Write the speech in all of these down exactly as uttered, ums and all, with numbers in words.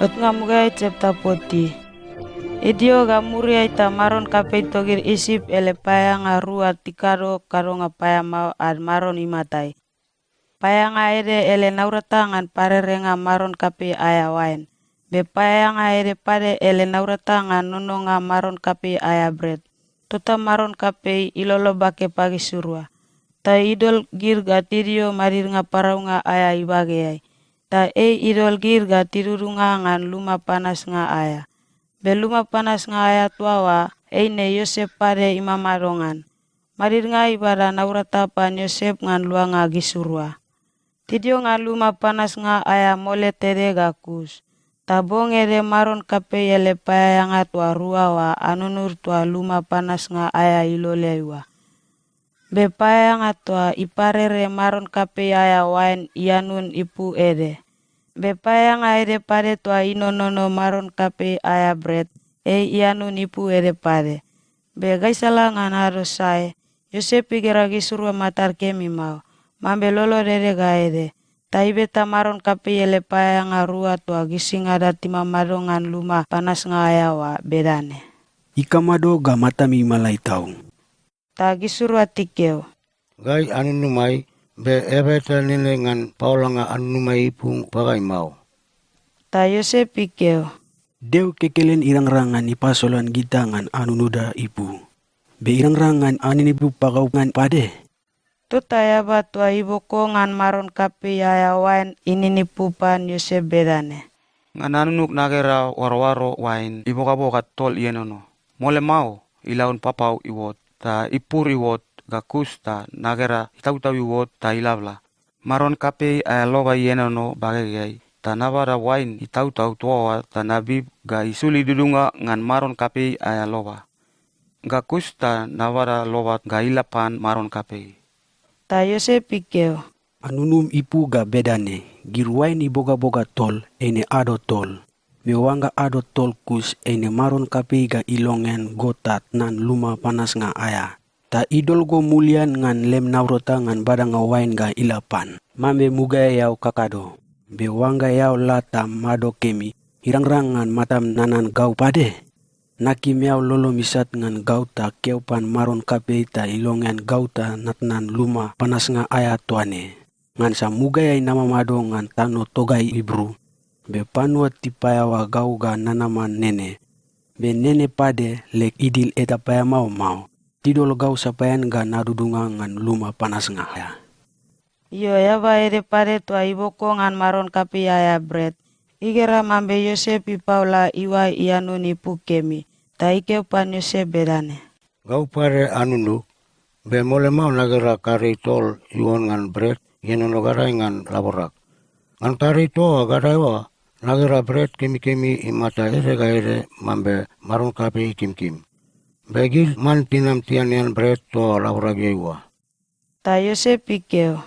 Otnga mugaeai chapter forty. Idio ga muriai ta maron kapei togid Isip ele paeaeanga rua tikado kadonga paeamao ad maron imatai. Paeaeanga ede ele naurata ngan parerenga maron kapei aea oain, be paeaeanga ede pade ele naurata ngan nononga maron kapei aea bret. Tota maron kapei ilolo bake pagisirua, ta idol gid ga tidio madidnga paraunga aea ibageai, ta ei idol gid ga tidudunga ngan luma panasnga aea. Be luma panasnga aea toa oa, eine Iosep pade imamado ngan. Madidnga ibada naurata pan Iosep ngan luanga gisirua. Tidio ngan luma panasnga aea mole tede ga kus, ta bong ede maron kapei ele paeaeanga toa rua oa anunud toa luma panasnga aea iloleai oa. Be paeaeanga toa iparere maron kapei aea oain ianun ipu ede. Be paeaeanga ede pade toa inonono maron kapei aea bret, ei ianun ipu ede pade. Be gaisala ngan ado sae, Iosep igera gisirua matad kemi mao, mambe lolod ede ga ede, ta ibeta maron kapei ele paeaeanga rua toa gisingada timamado ngan luma panasnga aea oa bedane, "Ikamado ga matami imalai tau?" Ta gisirua tikeo, "Gai anunumai, be eaba eta nene ngan paolanga anunumai ipu pagai mao." Ta Iosep ikeo, "Deo kekelen irangrang ngan ipasolan gita ngan anunuda ipu, be irangrang ngan aninipu pagau ngan pade?" Tota eaba toa iboko ngan maron kapei aea oain ininipu pan Iosep bedane, "Ngan anunug nagera oaroaro oain ibogaboga tol ienono. Mole mao, ilaun papau iuot, ta ipur iuot, ga kus ta nagera itautau iuot ta ilabla. Maron kapei aea loba ienono bagegeai, ta nabada oain itautau toa oa ta nabib ga isul idudunga ngan maron kapei aea loba. Ga kus ta nabada loba ga ila pan maron kapei." Ta Iosep ikeo, "Anunum ipu ga bedane: gid oain ibogaboga tol, eine ado tol. Be oangga ado tol kus, eine maron kapei ga ilongean go ta tnan luma panasnga aea, ta idol go mulian ngan lem naurata ngan badanga oain ga ila pan, mambe mugaeai eao kakado. Be oangga eao la ta mado kemi, irangrang ngan matam nanan gau pade? Nakim eao lolom isat ngan gau ta keo pan maron kapei ta ilongean gau ta natnan luma panasnga aea toa ne. Ngansa mugaeai namamado ngan tano togai Ibru, be panua tipaeaoa gau ga nanama nene. Be nene pade leg idil eta paeamao mao. Tidol gau sapaean ga nadudunga ngan luma panasnga aea." Io, eaba ede pade toa iboko ngan maron kapei aea bret, igera mambe Iosep ipaola iuai ianun ipu kemi, ta ikeo pan Iosep bedane, "Gau pade anunug, be mole mao nagera karei tol iuon ngan bret ienono gadae ngan laborag. Ngan karei toa oa gadae oa, nagera bret kemikemi imata ede ga ede mambe maron kapei ikimkim. Be gid man tinam tianean bret toa laborageai oa." Ta Iosep ikeo,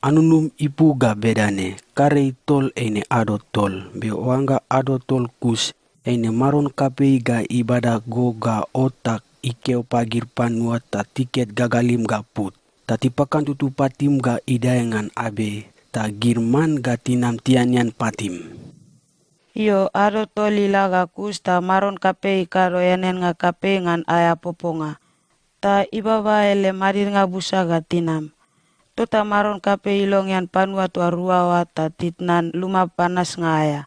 "Anunum ipu ga bedane: karei tol eine ado tol, be oangga ado tol kus, eine maron kapei ga ibada go ga ot ta ikeo pagid panua ta tiket gagalim ga put, ta tipakantutu patim ga idae ngan abei, ta gid man ga tinam tianean patim." Io, ado tol ila ga kus ta maron kapei ikado eaneannga kapei ngan aea poponga, ta ibaba ele madidnga busa ga tinam. Tota maron kapei ilongean panua toa rua oa ta titnan luma panasnga aea,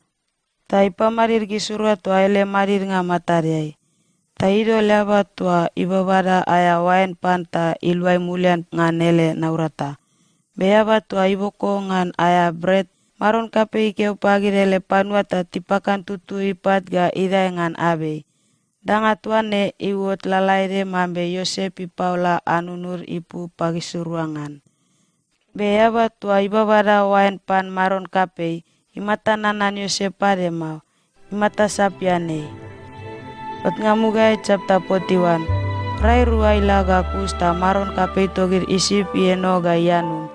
ta ipamadid gisirua toa ele madidnga matadeai. Ta idol eaba toa ibabada aea oain pan ta iluai mulian ngan ele naurata. Be eaba toa iboko ngan aea bret, maron kapei ikeo pagid ele panua ta tipakantutu ipat ga idae ngan abei. Danga toa ne iuot lalaede mambe Iosep ipaola anunud ipu pagisirua ngan. Be eaba toa ibabada oain pan maron kapei, imata nanan Iosep pade mao. Imata sapian ei. Otnga mugaeai chapter forty-one. Rai rua ila ga kus ta maron kapei togid Isip ieno ga ianun.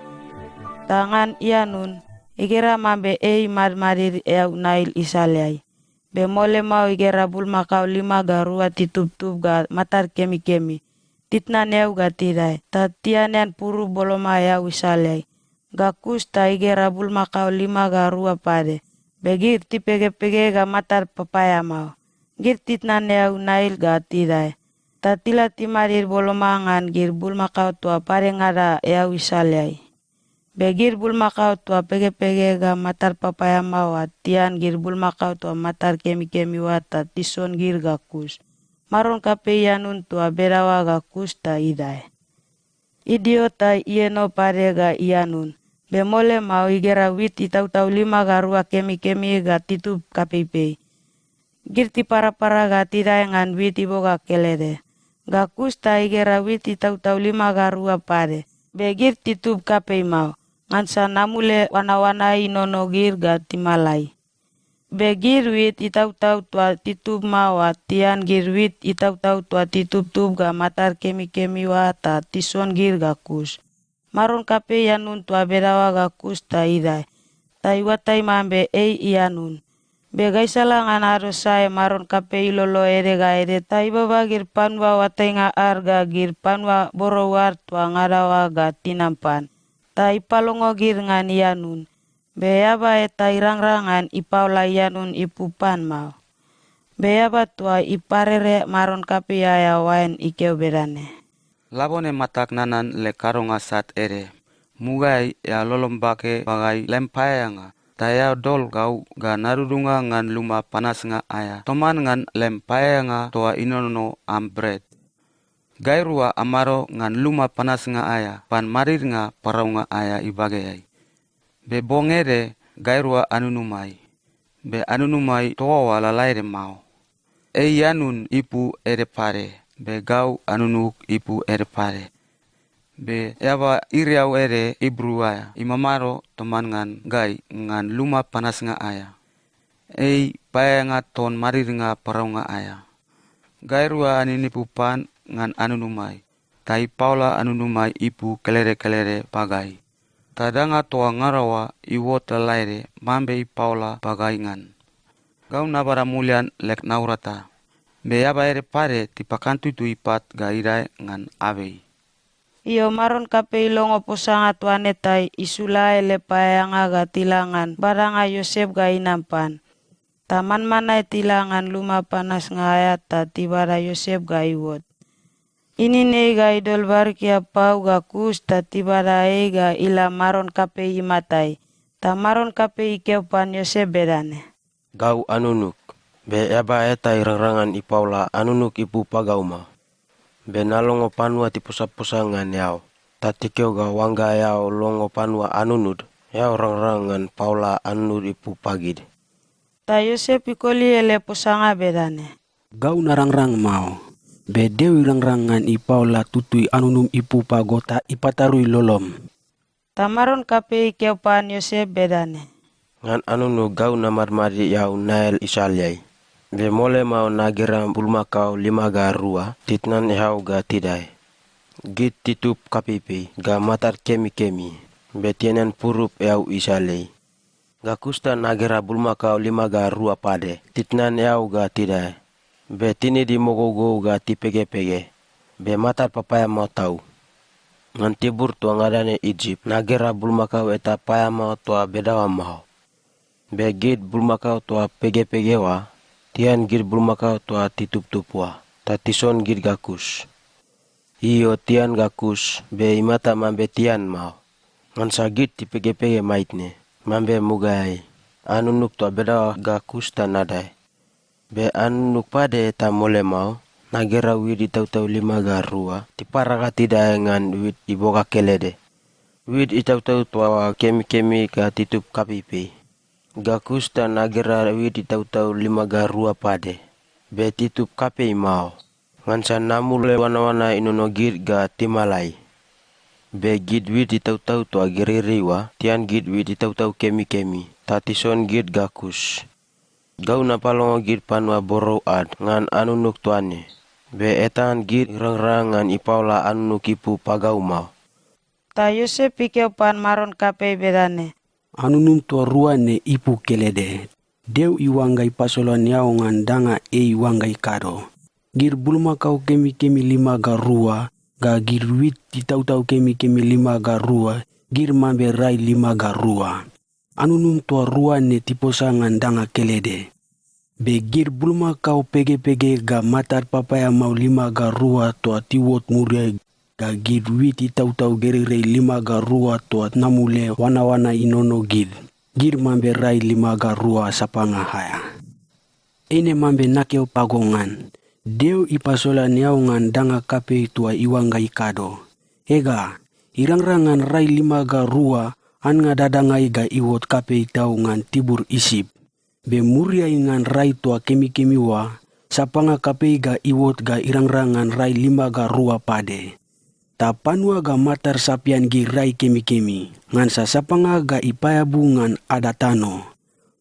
Ta ngan ianun, igera mambe ei imadmadid eau Nail isaleai. Be mole mao igera bulmakao lima ga rua titubtub ga matad kemikemi, titnan eau ga tidae, ta tianean purup boloma eau isaleai. Ga kus ta igera bulmakao lima ga rua pade, be gid tipegepege ga matad papaeamao. Gid titnan eau Nail ga tidae, ta tila timadid boloma ngan gid bulmakao toa padengada eau isaleai. Be gid bulmakao toa pegepege ga matad papaeamao oa tian gid bulmakao toa matad kemikemi oa ta tison gid ga kus. Maron kapei ianun toa bedaoa ga kus ta idae. Idio ta ieno pade ga ianun, be mole mao igera wit itautau lima ga rua kemikemi ga titub kapeipei. Gid tiparapara ga tidae ngan wit iboga kelede. Ga kus ta igera wit itautau lima ga rua pade, be gid titub kapei mao, ngansa namule oanaoana inono gid ga timalai. Be gid wit itautau toa titub mao oa tian gid wit itautau toa titubtub ga matad kemikemi oa ta tison gid ga kus. Maron kapei ianun toa bedaoa ga kus ta idae, ta iuatai mambe ei ianun. Be gaisala ngan ado sae maron kapei ilolo ede ga ede ta ibaba gid panua oatainga ad ga gid panua borou ad toa ngada oa ga tinam pan, ta ipalongo gid ngan ianun. Be eaba eta irangrang ngan ipaola ianun ipu pan mao. Be eaba toa iparere maron kapei aea oain ikeo bedane, "Labone matag nanan leg kadonga sat ede. Mugaeai eao lolom bake pagai lem paeaeanga, ta eao dol gau ga nadudunga ngan luma panasnga aea toman ngan lem paeaeanga toa inono am bret. Gairua amado ngan luma panasnga aea pan madidnga paraunga aea ibageai. Be bong ede gairua anunumai, be anunumai toa oa lalaede mao. Ei ianun ipu ede pade, be gau anunug ipu ede pade. Be eaba iriau ede Ibru aea imamado toman ngan gai ngan luma panasnga aea. Ei paeaeanga ton madidnga paraunga aea. Gairua aninipu pan ngan anunumai, ta ipaola anunumai ipu kelede kelede pagai. Ta danga toa ngada oa iuot lalaede mambe ipaola pagai ngan. Gau nabada mulian leg naurata, be eaba ede pade tipakantutui pat ga idae ngan abei." Io, maron kapei ilongo posanga toa ne ta isula ele paeaeanga ga tila ngan badanga Iosep ga inam pan. Ta manmanae tila ngan luma panasnga aea ta tibada Iosep ga iuot. Ininei ga idol barikia pau ga kus ta tibada ei ga ila maron kapei imatai. Ta maron kapei ikeo pan Iosep bedane, "Gau anunug, be eaba eta irangrang ngan ipaola anunug ipu pagau mao. Be nalongo panua tiposaposa ngan eao, ta tikeo ga oangga eao longo panua anunud, eao rangrang ngan paola anunud ipu pagid." Ta Iosep ikoli ele posanga bedane, "Gau narangrang mao, be Deo irangrang ngan ipaola tutui anunum ipu pago ta ipatarui lolom." Ta maron kapei ikeo pan Iosep bedane, "Ngan anunug gau namadmadid eau nael isaleai, be mole mao nagera bulmakao lima ga rua titnan eau ga tidae. Gid titub kapeipei ga matad kemikemi, be tianean purup eau isaleai. Ga kus ta nagera bulmakao lima ga rua pade titnan eau ga tidae, be tinid imogougou ga tipegepege, be matad papaeamao tau. Ngan tibur toa ngada ne Isip, nagera bulmakao eta paeamao toa bedaoa mao. Be gid bulmakao toa pegepege oa, tian gid bulmakao toa titubtub oa, ta tison gid ga kus. Io, tian ga kus, be imata mambe tian mao, ngansa gid tipegepege maitne, mambe mugaeai, anunug toa bedaoa ga kus ta nadae. Be anunug pade eta mole mao, nagera wid itautau lima ga rua tipara ga tidae ngan wit iboga kelede. Wid itautau toa oa kemikemi ga titub kapeipei. Ga kus ta nagera wid itautau lima ga rua pade, be titub kapei mao, ngansa namule oanaoana inono gid ga timalai. Be gid wit itautau toa gereirei oa tian gid wit itautau kemikemi ta tison gid ga kus. Gau napalongo gid panua borou ad ngan anunug toa ne, be eta ngan gid irangrang ngan ipaola anunug ipu pagau mao." Ta Iosep ikeo pan maron kapei bedane, "Anunum toa rua ne ipu kelede. Deo iuangga ipasolan eao ngan danga ei iuangga ikado. Gid bulmakao kemikemi lima ga rua, ga gid wit itautau kemikemi lima ga rua, gid mambe rai lima ga rua." anunum toa rua ne tiposa ngan danga kelede. Be gid bulmakao pegepege ga matad papaeamao lima ga rua toa tiuot muriai, ga gid wit itautau gereirei lima ga rua toa namule oanaoana inono gid, gid mambe rai lima ga rua sapanga aea. Eine mambe nakeo pago ngan, Deo ipasolan eao ngan danga kapei toa iuangga ikado. Ega, irangrang ngan rai lima ga rua annga dadangai ga iuot kapei tau ngan tibur Isip. Be muriai ngan rai toa kemikemi oa, sapanga kapei ga iuot ga irangrang ngan rai lima ga rua pade. Ta panua ga matad sapian gid rai kemikemi, ngansa sapanga ga ipaeabu ngan ada tano.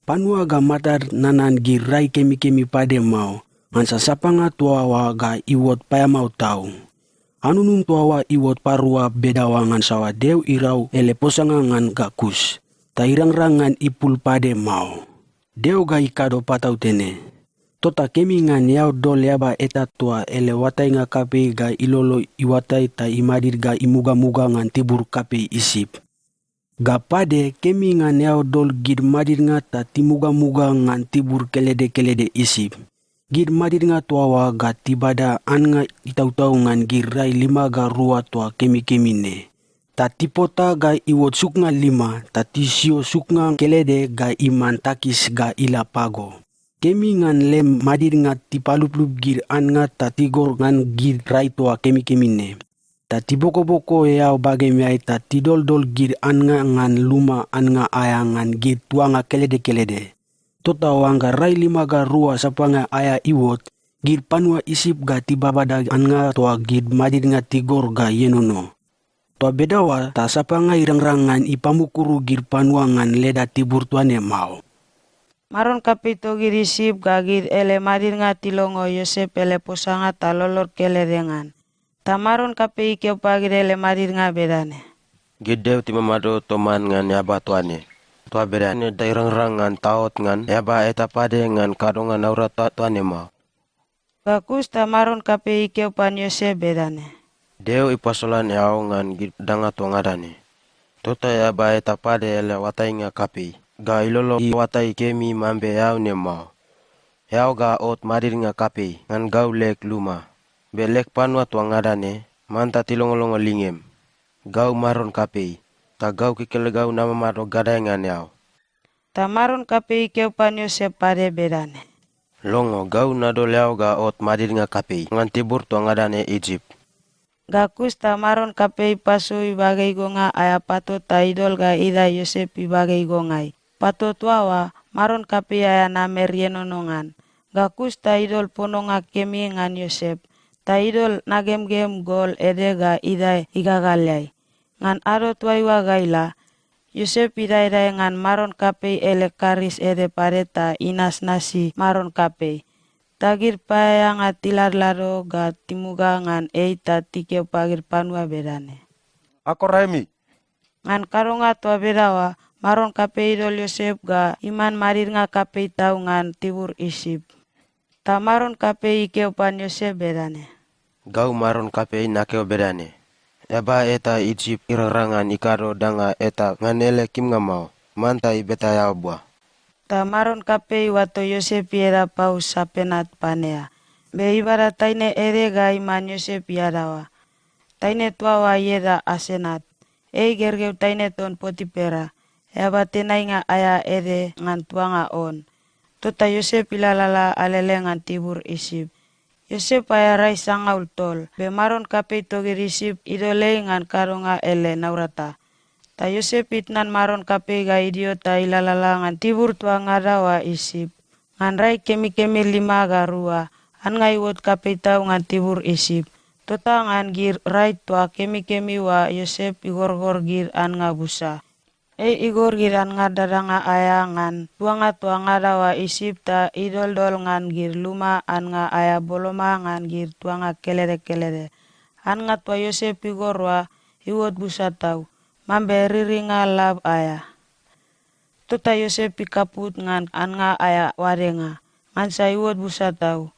Panua ga matad nanan gid rai kemikemi pade mao, ngansa sapanga toa oa ga iuot paeamao tau. Anunum toa oa iuot parua bedaoa ngansa Deo irau ele posanga ngan ga kus, ta irangrang ngan ipul pade mao. Deo ga ikado patautene. Tota kemi ngan eao dol eaba eta toa ele oatainga kapei ga ilolo iuatai ta imadid ga imugamuga ngan tibur kapei Isip. Ga pade, kemi ngan eao dol gid madidnga ta timugamuga ngan tibur kelede kelede Isip. Gid madidnga toa oa ga tibada annga itautau ngan gid rai lima ga rua toa kemikemi ne. Ta tipota ga iuot suknga lima, ta tisio suknga kelede ga iman takis ga ila pago. Kemi ngan lem madidnga tipaluplup gid annga ta tigor ngan gid rai toa kemikemi ne. Ta tibokoboko eao bagemeai ta tidoldol gid annga ngan luma annga aea ngan gid tuanga kelede kelede. Tota oangga rai lima ga rua sapanga aea iuot, gid panua Isip ga tibabada annga toa gid madidnga tigor ga ienono. Toa bedaoa ta sapanga irangrang ngan ipamukuru gid panua ngan leda tibur toa ne mao. Maron kapei togid Isip ga gid ele madidnga tilongo Iosep ele posanga ta lolod kelede ngan. Ta maron kapei ikeo pagid ele madidnga bedane, Gid deo timamado toman ngan eaba toa ne. Toa bedane da irangrang ngan taot ngan eaba eta pade ngan kadonga naurata toa ne mao. Ga kus ta maron kapei ikeo pan Iosep bedane, Deo ipasolan eao ngan gid danga toa ngada ne. Tota eaba eta pade ele oatainga kapei ga ilolo iuatai kemi mambe eao ne mao. Eao ga ot madidnga kapei ngan gau leg luma, be leg panua toa ngada ne manta tilongolongo lingem. Gau maron kapei, ta gau kekelegau namamado gadae ngan eao. Ta maron kapei ikeo pan Iosep pade bedane, Longo, gau nadol eao ga ot madidnga kapei ngan tibur toa ngada ne Isip. Ga kus ta maron kapei ipasu ibage igonga aea pato ta idol ga idae Iosep ibage igongai. Pato toa oa, maron kapei aea namer ienono ngan. Ga kus ta idol pononga kemi ngan Iosep, ta idol nagemgem gol ede ga idae igagaleai. Ngan ado toaiua ga ila, Iosep idaedae ngan maron kapei ele karis ede pade ta inasnasi maron kapei. Ta gid paeaeanga tiladlado ga timuga ngan ei ta tikeo pagid panua bedane, Akoraemi! Ngan kadonga toa bedaoa, maron kapei idol Iosep ga iman madidnga kapei tau ngan tibur Isip. Ta maron kapei ikeo pan Iosep bedane, Gau maron kapei nakeo bedane, eaba eta Isip irangrang ngan ikado danga eta ngan ele kimnga mao. Manta ibeta eao bua. Ta maron kapei iuato Iosep ieda pau Sapenat Panea, be ibada taine ede ga iman Iosep iadaoa. Taine toa oa ieda Asenat. Ei gergeu taine ton Potipera, eaba tenainga aea ede ngan tuanga On. Tota Iosep ilalala alele ngan tibur Isip. Iosep aea rai sangaul tol, be maron kapei togid Isip idol ei ngan kadonga ele naurata. Ta Iosep itnan maron kapei ga idio ta ilalala ngan tibur toa ngada oa Isip, ngan rai kemikemi lima ga rua, annga iuot kapei tau ngan tibur Isip. Tota ngan gid rai toa kemikemi oa Iosep igorgor gid annga busa. Ei igor gid annga dadanga aea ngan tuanga toa ngada oa Isip ta idoldol ngan gid luma annga aea boloma ngan gid tuanga kelede kelede. Annga toa Iosep igor oa iuot busa tau, mambe riringa lab aea. Tota Iosep ikaput ngan annga aea oadenga, ngansa iuot busa tau.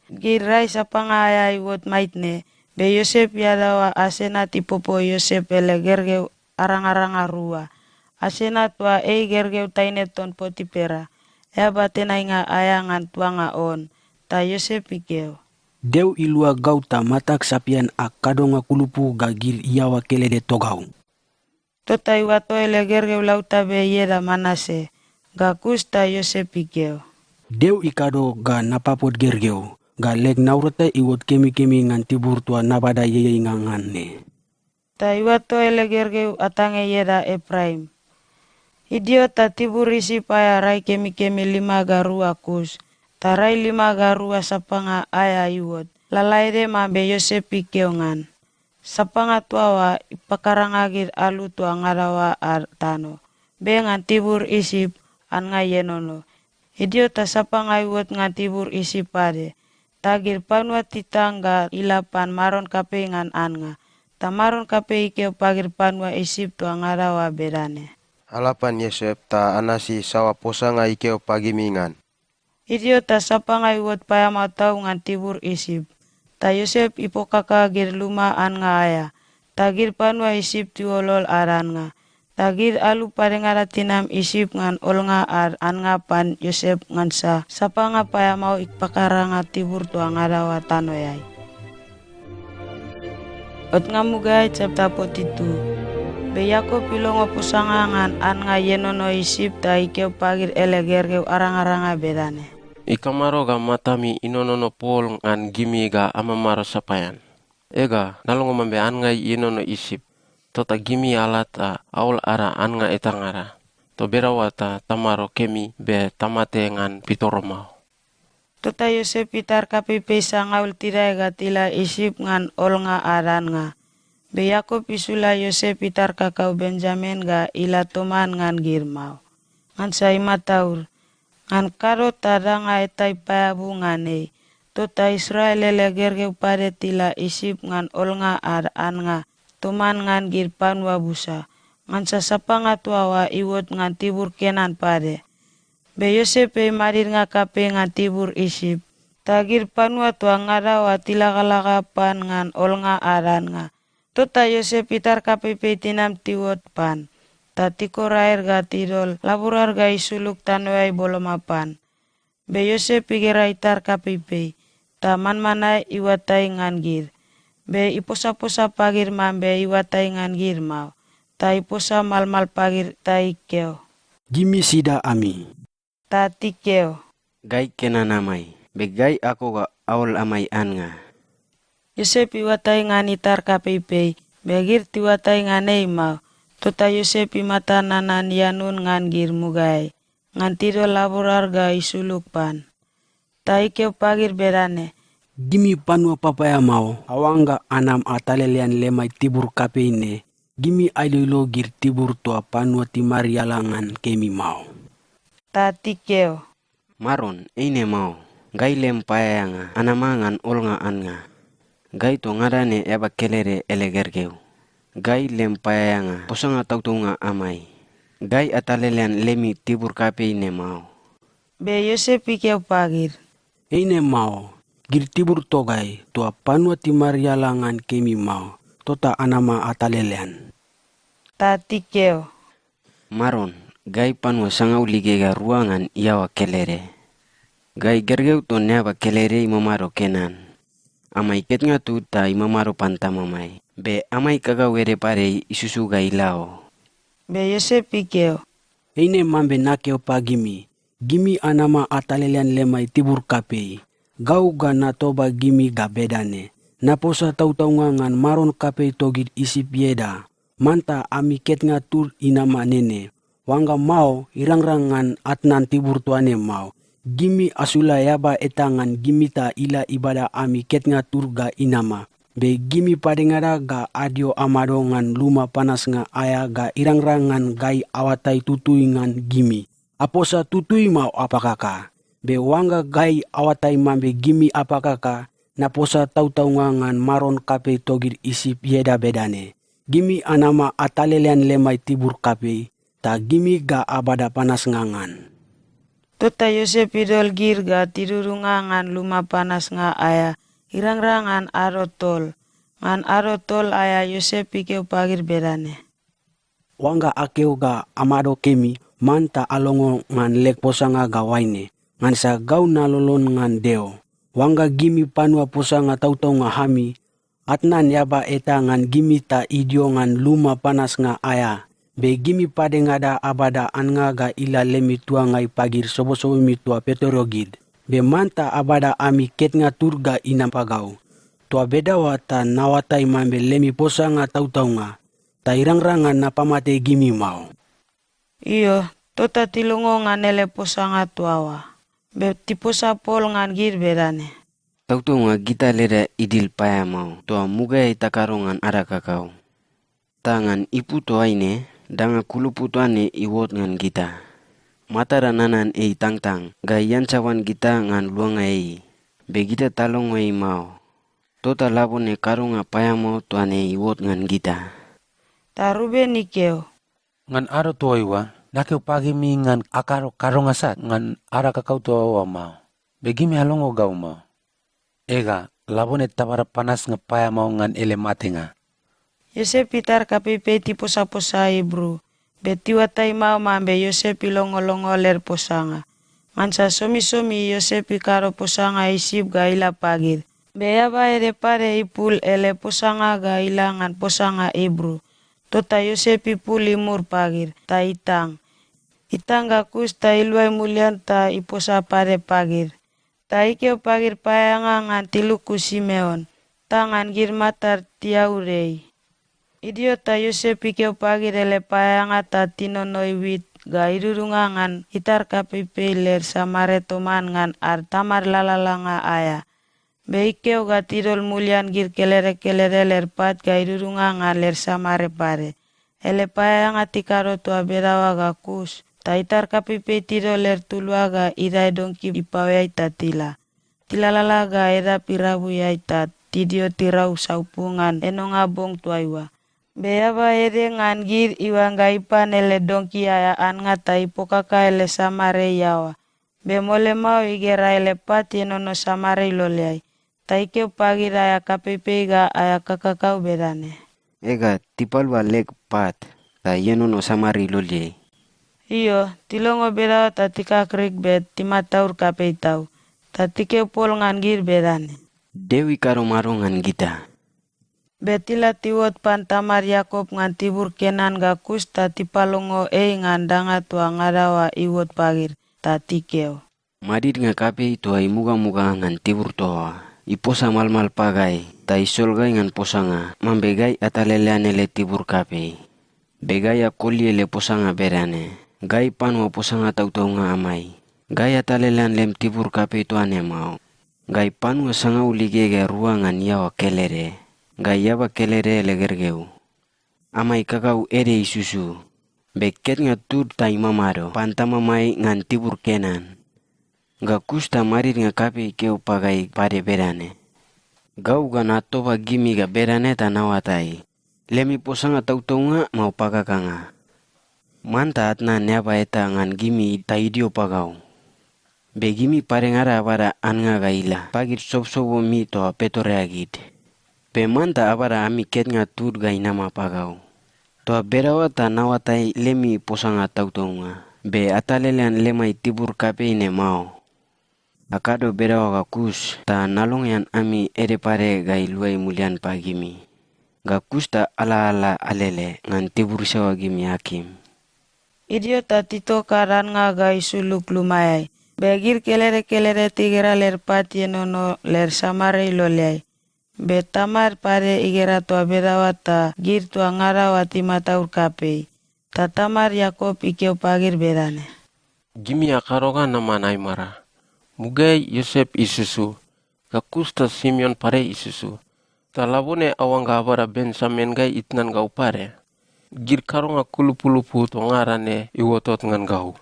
Gid rai sapanga aea iuot maitne, be Iosep iadaoa Asenat ipopo Iosep ele gergeu arangaranga rua. Asena toa ei gergeu taine ton Potipera, eaba tenainga aea ngan tuanga On, ta Iosep ikeo, "Deo ilua gau ta matag sapian ag kadonga kulupu ga gid iaoa kelede togau." Tota iuato ele gergeu lautabe ieda Manase, ga kus ta Iosep ikeo, "Deo ikado ga napapot gergeu, ga leg naurata iuot kemikemi ngan tibur toa nabada ieieinga ngan ne." Ta iuato ele gergeu atangei ieda Epraim. Idio ta tibur Isip aea rai kemikemi lima ga rua kus, ta rai lima ga rua sapanga aea iuot, lalaede mambe Iosep ikeo ngan. Sapanga toa oa ipakaranga gid alu toa ngada oa ad tano, be ngan tibur Isip, annga ienono. Idio ta sapanga iuot ngan tibur Isip pade, ta gid panua titang ga ila pan maron kapei ngan annga. Ta maron kapei ikeo pagid panua Isip toa ngada oa bedane, "Ala pan Iosep ta anasi saoa posanga ikeo pagimi ngan." Idio ta sapanga iuot paeamao tau ngan tibur Isip, ta Iosep ipokaka gid luma annga aea, ta gid panua Isip tiuolol ad annga. Ta gid alu padengada tinam Isip ngan olnga ad annga pan Iosep ngansa sapanga paeamao ipakaranga tibur toa ngada oa tanoeai. Otnga mugaeai chapter forty-two. Be Iakop ilongo posanga ngan annga ienono Isip ta ikeo pagid ele gergeu arangaranga bedane, "Ikamado ga matami inonono pol ngan gimi ga amamado sapaean? Ega, nalongo mambe annga ienono Isip. Tota gimi ala ta aol ada annga etangada. Toa bedaoa ta tamado kemi be tamate ngan pitoro mao." Tota Iosep itar kapeipei sangaul tidae ga tila Isip ngan olnga ad annga. Be Iakop isula Iosep itar kakau Benjamin ga ila toman ngan gid mao, ngansa imataud. Ngan kado ta danga eta ipaeabu ngan ei, tota Israel ele gergeu pade tila Isip ngan olnga ad annga toman ngan gid panua busa, ngansa sapanga toa oa iuot ngan tibur Kenan pade. Be Iosep ei madidnga kapei ngan tibur Isip, ta gid panua toa ngada oa tilagalaga pan ngan olnga ad annga. Tota Iosep itar kapeipei tinam tiuot pan, ta tikor aed ga tidol laborad ga isulug tanoeai boloma pan. Be Iosep igera itar kapeipei, ta manmanae iuatai ngan gid. Be iposaposa pagid mambe iuatai ngan gid mao, ta iposa malmal pagid ta ikeo, "Gimi sida ami?" Ta tikeo, "Gai Kenan amai, be gai ako ga aol amai annga." Iosep iuatai ngan itar kapeipei, be gid tiuatai ngan ei mao. Tota Iosep imata nanan ianun ngan gid mugaeai, ngan tidol laborad ga isulug pan. Ta ikeo pagid bedane, "Gimi panua papaeamao, aoangga anam atalelean lemai tibur kapei ne, gimi ailoilo gid tibur toa panua timariala ngan kemi mao." Ta tikeo, "Maron, eine mao. Gai lem paeaeanga anama ngan olnga annga. Gai toa ngada ne eaba kelede ele gergeu. Gai lem paeaeanga posanga tautaunga amai. Gai atalelean lemi tibur kapei ne mao." Be Iosep ikeo pagid, "Eine mao. Gid tibur togai toa panua timariala ngan kemi mao, tota anama atalelean." Ta tikeo, "Maron, gai panua sangaul igegea rua ngan iaoa kelede. Gai gergeu ton eaba kelede imamado Kenan. Amai ketnga tud ta imamado pan tamamai, be amai kakau ede pade isusu ga ila o." Be Iosep ikeo, "Eine mambe nakeo pagimi, gimi anama atalelean lemai tibur kapei. Gau ga natoba gimi ga bedane, naposa tautaunga ngan maron kapei togid Isip ieda, manta ami ketnga tud inama nene. Oangga mao, irangrang ngan atnan tibur toa ne mao. Gimi asula eaba eta ngan gimi ta ila ibada ami ketnga tud ga inama. Be gimi padengada ga adio amado ngan luma panasnga aea ga irangrang ngan gai aoatai tutui ngan gimi. Aposa tutui mao apakaka. Be oangga gai aoatai mambe gimi apakaka, naposa tautaunga ngan maron kapei togid Isip ieda bedane, gimi anama atalelean lemai tibur kapei, ta gimi ga abada panasnga ngan." Tota Iosep idol gid ga tidudunga ngan luma panasnga aea, irangrang ngan ado tol. Ngan ado tol aea Iosep ikeo pagid bedane, Oangga akeo ga amado kemi, manta alongo ngan leg posanga ga oaine, ngansa gau nalolon ngan Deo. Oangga gimi panua posanga tautaunga ami, atnan eaba eta ngan gimi ta idio ngan luma panasnga aea, be gimi padengada abada annga ga ila lemi tuangai pagid sobosobomi toa petoro gid. Be manta abada ami ketnga tud ga inam pagau. Toa bedaoa ta naoatai mambe lemi posanga tautaunga, ta irangrang ngan napamate gimi mao." Io, tota tilongo ngan ele posanga toa oa, be tiposa pol ngan gid bedane, "Tautaunga gita leda idil paeamao toa mugaeai takado ngan ada kakau. Ta ngan ipu toaine, danga kulupu toa ne iuot ngan gita. Matada nanan ei itangtang ga iansaban gita ngan luanga ei, be gita talongo ei mao. Tota labone kadonga paeamao toa ne iuot ngan gita." Ta Ruben ikeo, "Ngan ado toaiua, nakeo pagimi ngan akado kadonga sat ngan ada kakau toa oa mao. Be gimi alongo gau mao. Ega, labone tabada panasnga paeamao ngan ele matenga." Iosep itar kapeipei tiposaposa Ibru, be tiuatai mao mambe Iosep ilongolongo led posanga. Ngansa somisomi Iosep ikado posanga Isip ga ila pagid, be eaba ede pade ipul ele posanga ga ila ngan posanga Ibru. Tota Iosep ipul imur pagid, ta itang. Itang ga kus ta iluai mulian ta iposa pade pagid. Ta ikeo pagid paeaeanga ngan tiluku Simeon, ta ngan gid matad tiaud ei. Idio ta Iosep ikeo pagid ele paeaeanga ta tinonoi wit ga idudunga ngan itar kapeipei led samare toman ngan ad tamad lalalanga aea. Be ikeo ga tidol mulian gid kelede kelede led pat ga idudunga ngan led samare pade. Ele paeaeanga tikado toa bedaoa ga kus, ta itar kapeipei tidol led tulua ga idae donki ipaoeai ta tila. Tilalala ga edap irabuiai ta tidio tirau saupu ngan enonga bong toaiua. Be eaba ede ngan gid iuangga ipan ele donki aea annga ta ipokaka ele samare iaoa. Be mole mao igera ele pat ienono samare iloleai, ta ikeo pagid aea kapeipei ga aea kakakau bedane, "Ega, tipalua leg pat ta ienono samare iloleai." Io, tilongo bedaoa ta tikakrik be timataud kapei tau, ta tikeo pol ngan gid bedane, "Deo ikado mado ngan gita?" Be tila tiuot pan tamad Iakop ngan tibur Kenan ga kus ta tipalongo ei ngan danga toa ngada oa iuot pagid, ta tikeo, "Madidnga kapei toa imugamuga ngan tibur toa oa, iposa malmal pagai ta isol gai ngan posanga mambe gai atalelean ele tibur kapei. Be gai akoli ele posanga bedane, 'Gai panua posanga tautaunga amai. Gai atalelean lem tibur kapei toa ne mao. Gai panua sangaul igegea rua ngan iaoa kelede. Gai eaba kelede ele gergeu. Amai kakau ede isusu, be ketnga tud ta imamado pan tamamai ngan tibur Kenan.' Ga kus ta madidnga kapei ikeo pagai pade bedane, 'Gau ga natoba gimi ga bedane ta naoatai, lemi posanga tautaunga mao pakakanga. Manta atnan eaba eta ngan gimi ta idio pagau. Be gimi padengada abada annga ga ila pagid sobosobomi toa petoreagid. Be manta abada ami ketnga tud ga inama pagau. Toa bedaoa ta naoatai lemi posanga tautaunga, be atalelean lemai tibur kapei ne mao. Akado bedaoa ga kus ta nalongean ami ede pade ga iluai mulian pagimi. Ga kus ta ala ala alele ngan tibur isaoa gimi akim." Idio ta titok ad annga ga isulug lumaeai, be gid kelede kelede tigera led pat ienono led samare iloleai. Be tamad pade igera toa bedaoa ta gid toa ngada oa timataud kapei. Ta tamad Iakop ikeo pagid bedane, "Gimi akado ga naman aimara. Mugaeai Iosep isusu, ga kus ta Simeon pade isusu. Ta labone aoangga abada Benjamin ga itnan gau pade. Gid kadonga kulupulupu toa ngada ne iuotot ngan gau."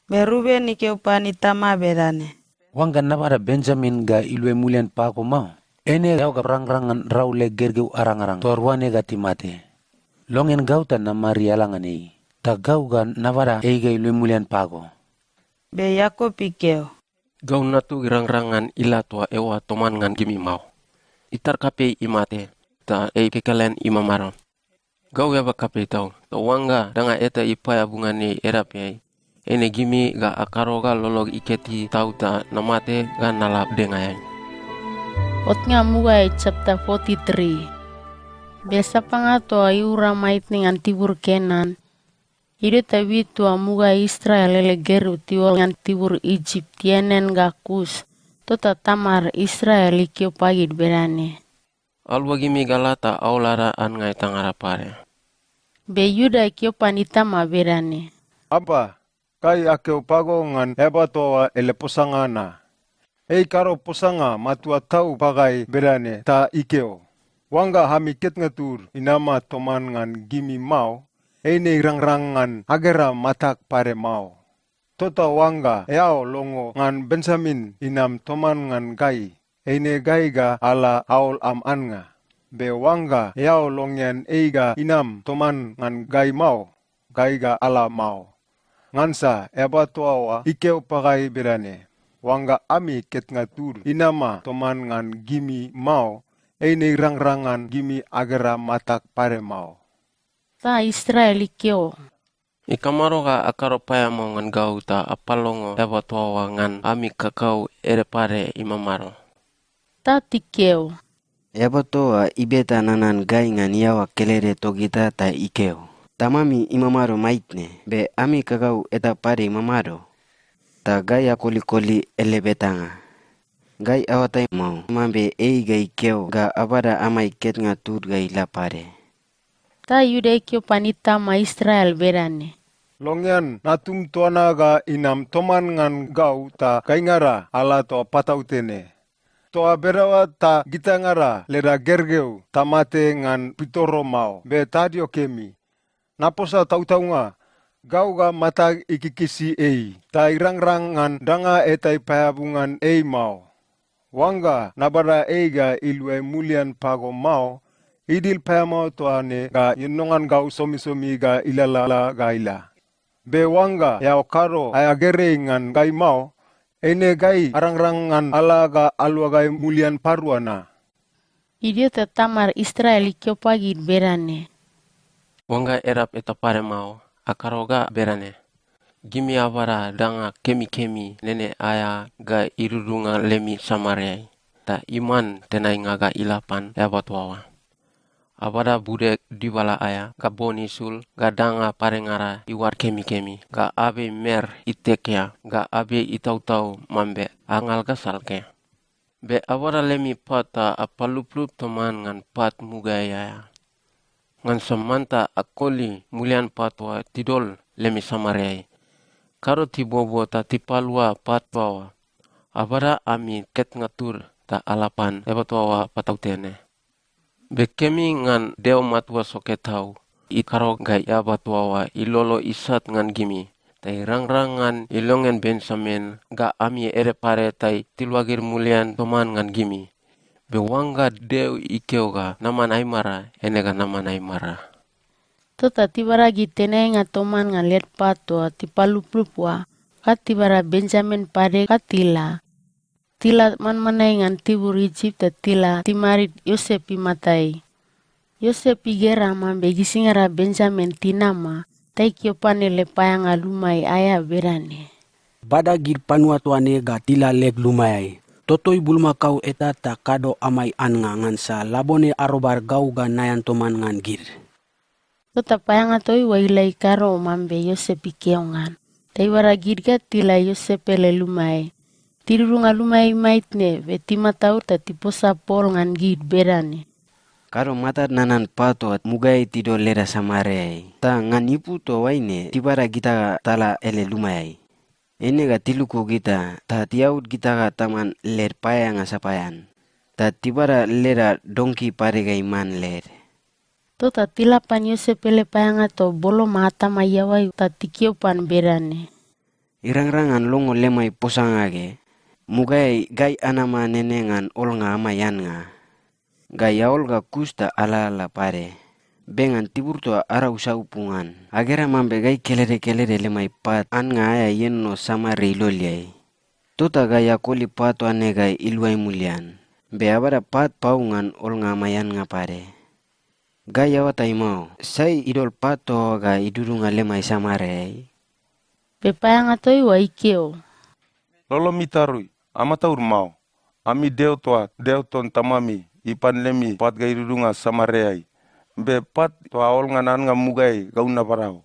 Be Ruben ikeo pan itama bedane, "Oangga nabada Benjamin ga iluai mulian pago mao, eine eao ga rangrang ngan rau leg gergeu arangaranga toa rua ne ga timate. Longean gau ta namariala ngan ei, ta gau ga nabada ei ga iluai mulian pago." Be Iakop ikeo, "Gau natug irangrang ngan ila toa eoa toman ngan gimi mao. Itar kapei imate, ta ei kekelen imamado. Gau eaba kapei tau, ta oangga danga eta ipaeabu ngan ei edapeai, eine gimi ga akado ga lolog iketi tau ta namate ga nala dengaeai.” Otnga mugaeai chapter forty-three. Be sapanga toa iura maitne ngan tibur Kenan, idio ta wit toa mugaeai Israel ele gergeu tiuol ngan tibur Isip tianean ga kus, tota tamad Israel ikeo pagid bedane, “Aluagimi ga ala ta aol ada annga etangada pade.” Be Iuda ikeo pan itama bedane, “Apa, gai akeo pago ngan eaba toa oa ele posanga na. Ei ikado posanga matua tau pagai bedane ta ikeo, ‘Oangga ami ketnga tud inama toman ngan gimi mao, eine irangrang ngan agera matag pade mao.’ Tota oangga eao longo ngan Benjamin inam toman ngan gai, eine gai ga ala aol am annga. Be oangga eao longean ei ga inam toman ngan gai mao, gai ga ala mao. Ngansa eaba toa oa ikeo pagai bedane, ‘Oangga ami ketnga tud inama toman ngan gimi mao, eine irangrang ngan gimi agera matag pade mao.’” Ta Israel ikeo, “Ikamado ga akado paeamao ngan gau ta apalongo eaba toa oa ngan ami kakau ede pade imamado?” Ta tikeo, “Eaba toa oa ibeta nanan gai ngan iaoa kelede togita ta ikeo, ‘Tamami imamado maitne, be ami kakau eta pade imamado?’ Ta gai akolikoli ele betanga. Gai aoatai mao mambe ei ga ikeo ga abada amai ketnga tud ga ila pade.” Ta Iuda ikeo pan itama Israel bedane, “Longean, natum toa na ga inam toman ngan gau ta gaingada ala toa patautene. Toa bedaoa ta gitaingada leda gergeu tamate ngan pitoro mao, be tadio kemi. Naposa tautaunga, gau ga matag ikikisi ei, ta irangrang ngan danga eta ipaeabu ngan ei mao. Oangga nabada ei ga iluai mulian pago mao, idil paeamao toa ne ga ienono ngan gau somisomi ga ilalala ga ila. Be oangga eao kado aea gerei ngan gai mao, eine gai arangrang ngan ala ga aluagai mulian parua na?” Idio ta tamad Israel ikeo pagid bedane, “Oangga edap eta pade mao, akado ga bedane: Gimi abada danga kemikemi nene aea ga idudunga lemi samariai, ta iman tenainga ga ila pan eaba toa oa. Abada bude dibala aea, ga bon isul, ga danga padengada iuad kemikemi, ga abei mer itekea, ga abei itautau mambe angal ga salke. Be abada lemi pat ta apaluplup toman ngan pat mugaeai aea. Ngansa manta akoli mulian pat toa tidol lemi samariai. Kado tibobo ta tipalua pat toa oa. Abada ami ketnga tud ta ala pan eaba toa oa patautene. Be kemi ngan Deo Matua Soke Tau, ikado ga eaba toa oa ilolo isat ngan gimi, ta irangrang ngan ilongean Benjamin ga ami ede pade ta tiluagid mulian toman ngan gimi. Be oangga Deo ikeo ga naman aimara, eine ga naman aimara.” Tota tibada gid tenainga toman ngan led pat toa tipaluplup oa, ga tibada Benjamin pade ga tila. Tila manmanae ngan tibur Isip ta tila timadid Iosep imatai. Iosep igera mambe gisingada Benjamin tinama, ta ikeo pan ele paeaeanga lumaeai aea bedane, “Bada gid panua toa ne ga tila leg lumaeai. Totoi bulmakao eta ta kado amai annga, ngansa labone arobad gau ga naean toman ngan gid.” Tota paeaeanga toa oa ila ikado mambe Iosep ikeo ngan, ta ibada gid ga tila Iosep ele lumaeai. Tidudunga lumaeai maitne, be timataud ta tiposa pol ngan gid bedane, “Kado matad nanan pat toa mugaeai tidol leda samariai, ta ngan ipu toa oaine tibada gita ga tala ele lumaeai. Eine ga tiluku gita, ta tiaud gita ga taman led paeaeanga sapaean, ta tibada leda donki pade ga iman led.” Tota tila pan Iosep ele paeaeanga toa boloma atama iaoai ta tikeo pan bedane, “Irangrang ngan longo lemai posanga ge. Mugaeai gai anama nene ngan olnga amai annga. Gai aol ga kus ta alalala pade. Be ngan tibur toa arau saupu ngan, agera mambe gai kelede kelede lemai pat annga aea ienono samare iloleai. Tota gai akoli pat toa ne ga iluai mulian, be abada pat pau ngan olnga amai annga pade.” Gai aoatai mao, sai idol pat toa oa ga idudunga lemai samareai?" Be paeaeanga toa oa ikeo, "Lolom itarui, amataud mao. Ami Deo toa Deo ton tamami ipan lemi pat ga idudunga samareai. Be pat toa aol ngan annga mugaeai gau nabada o."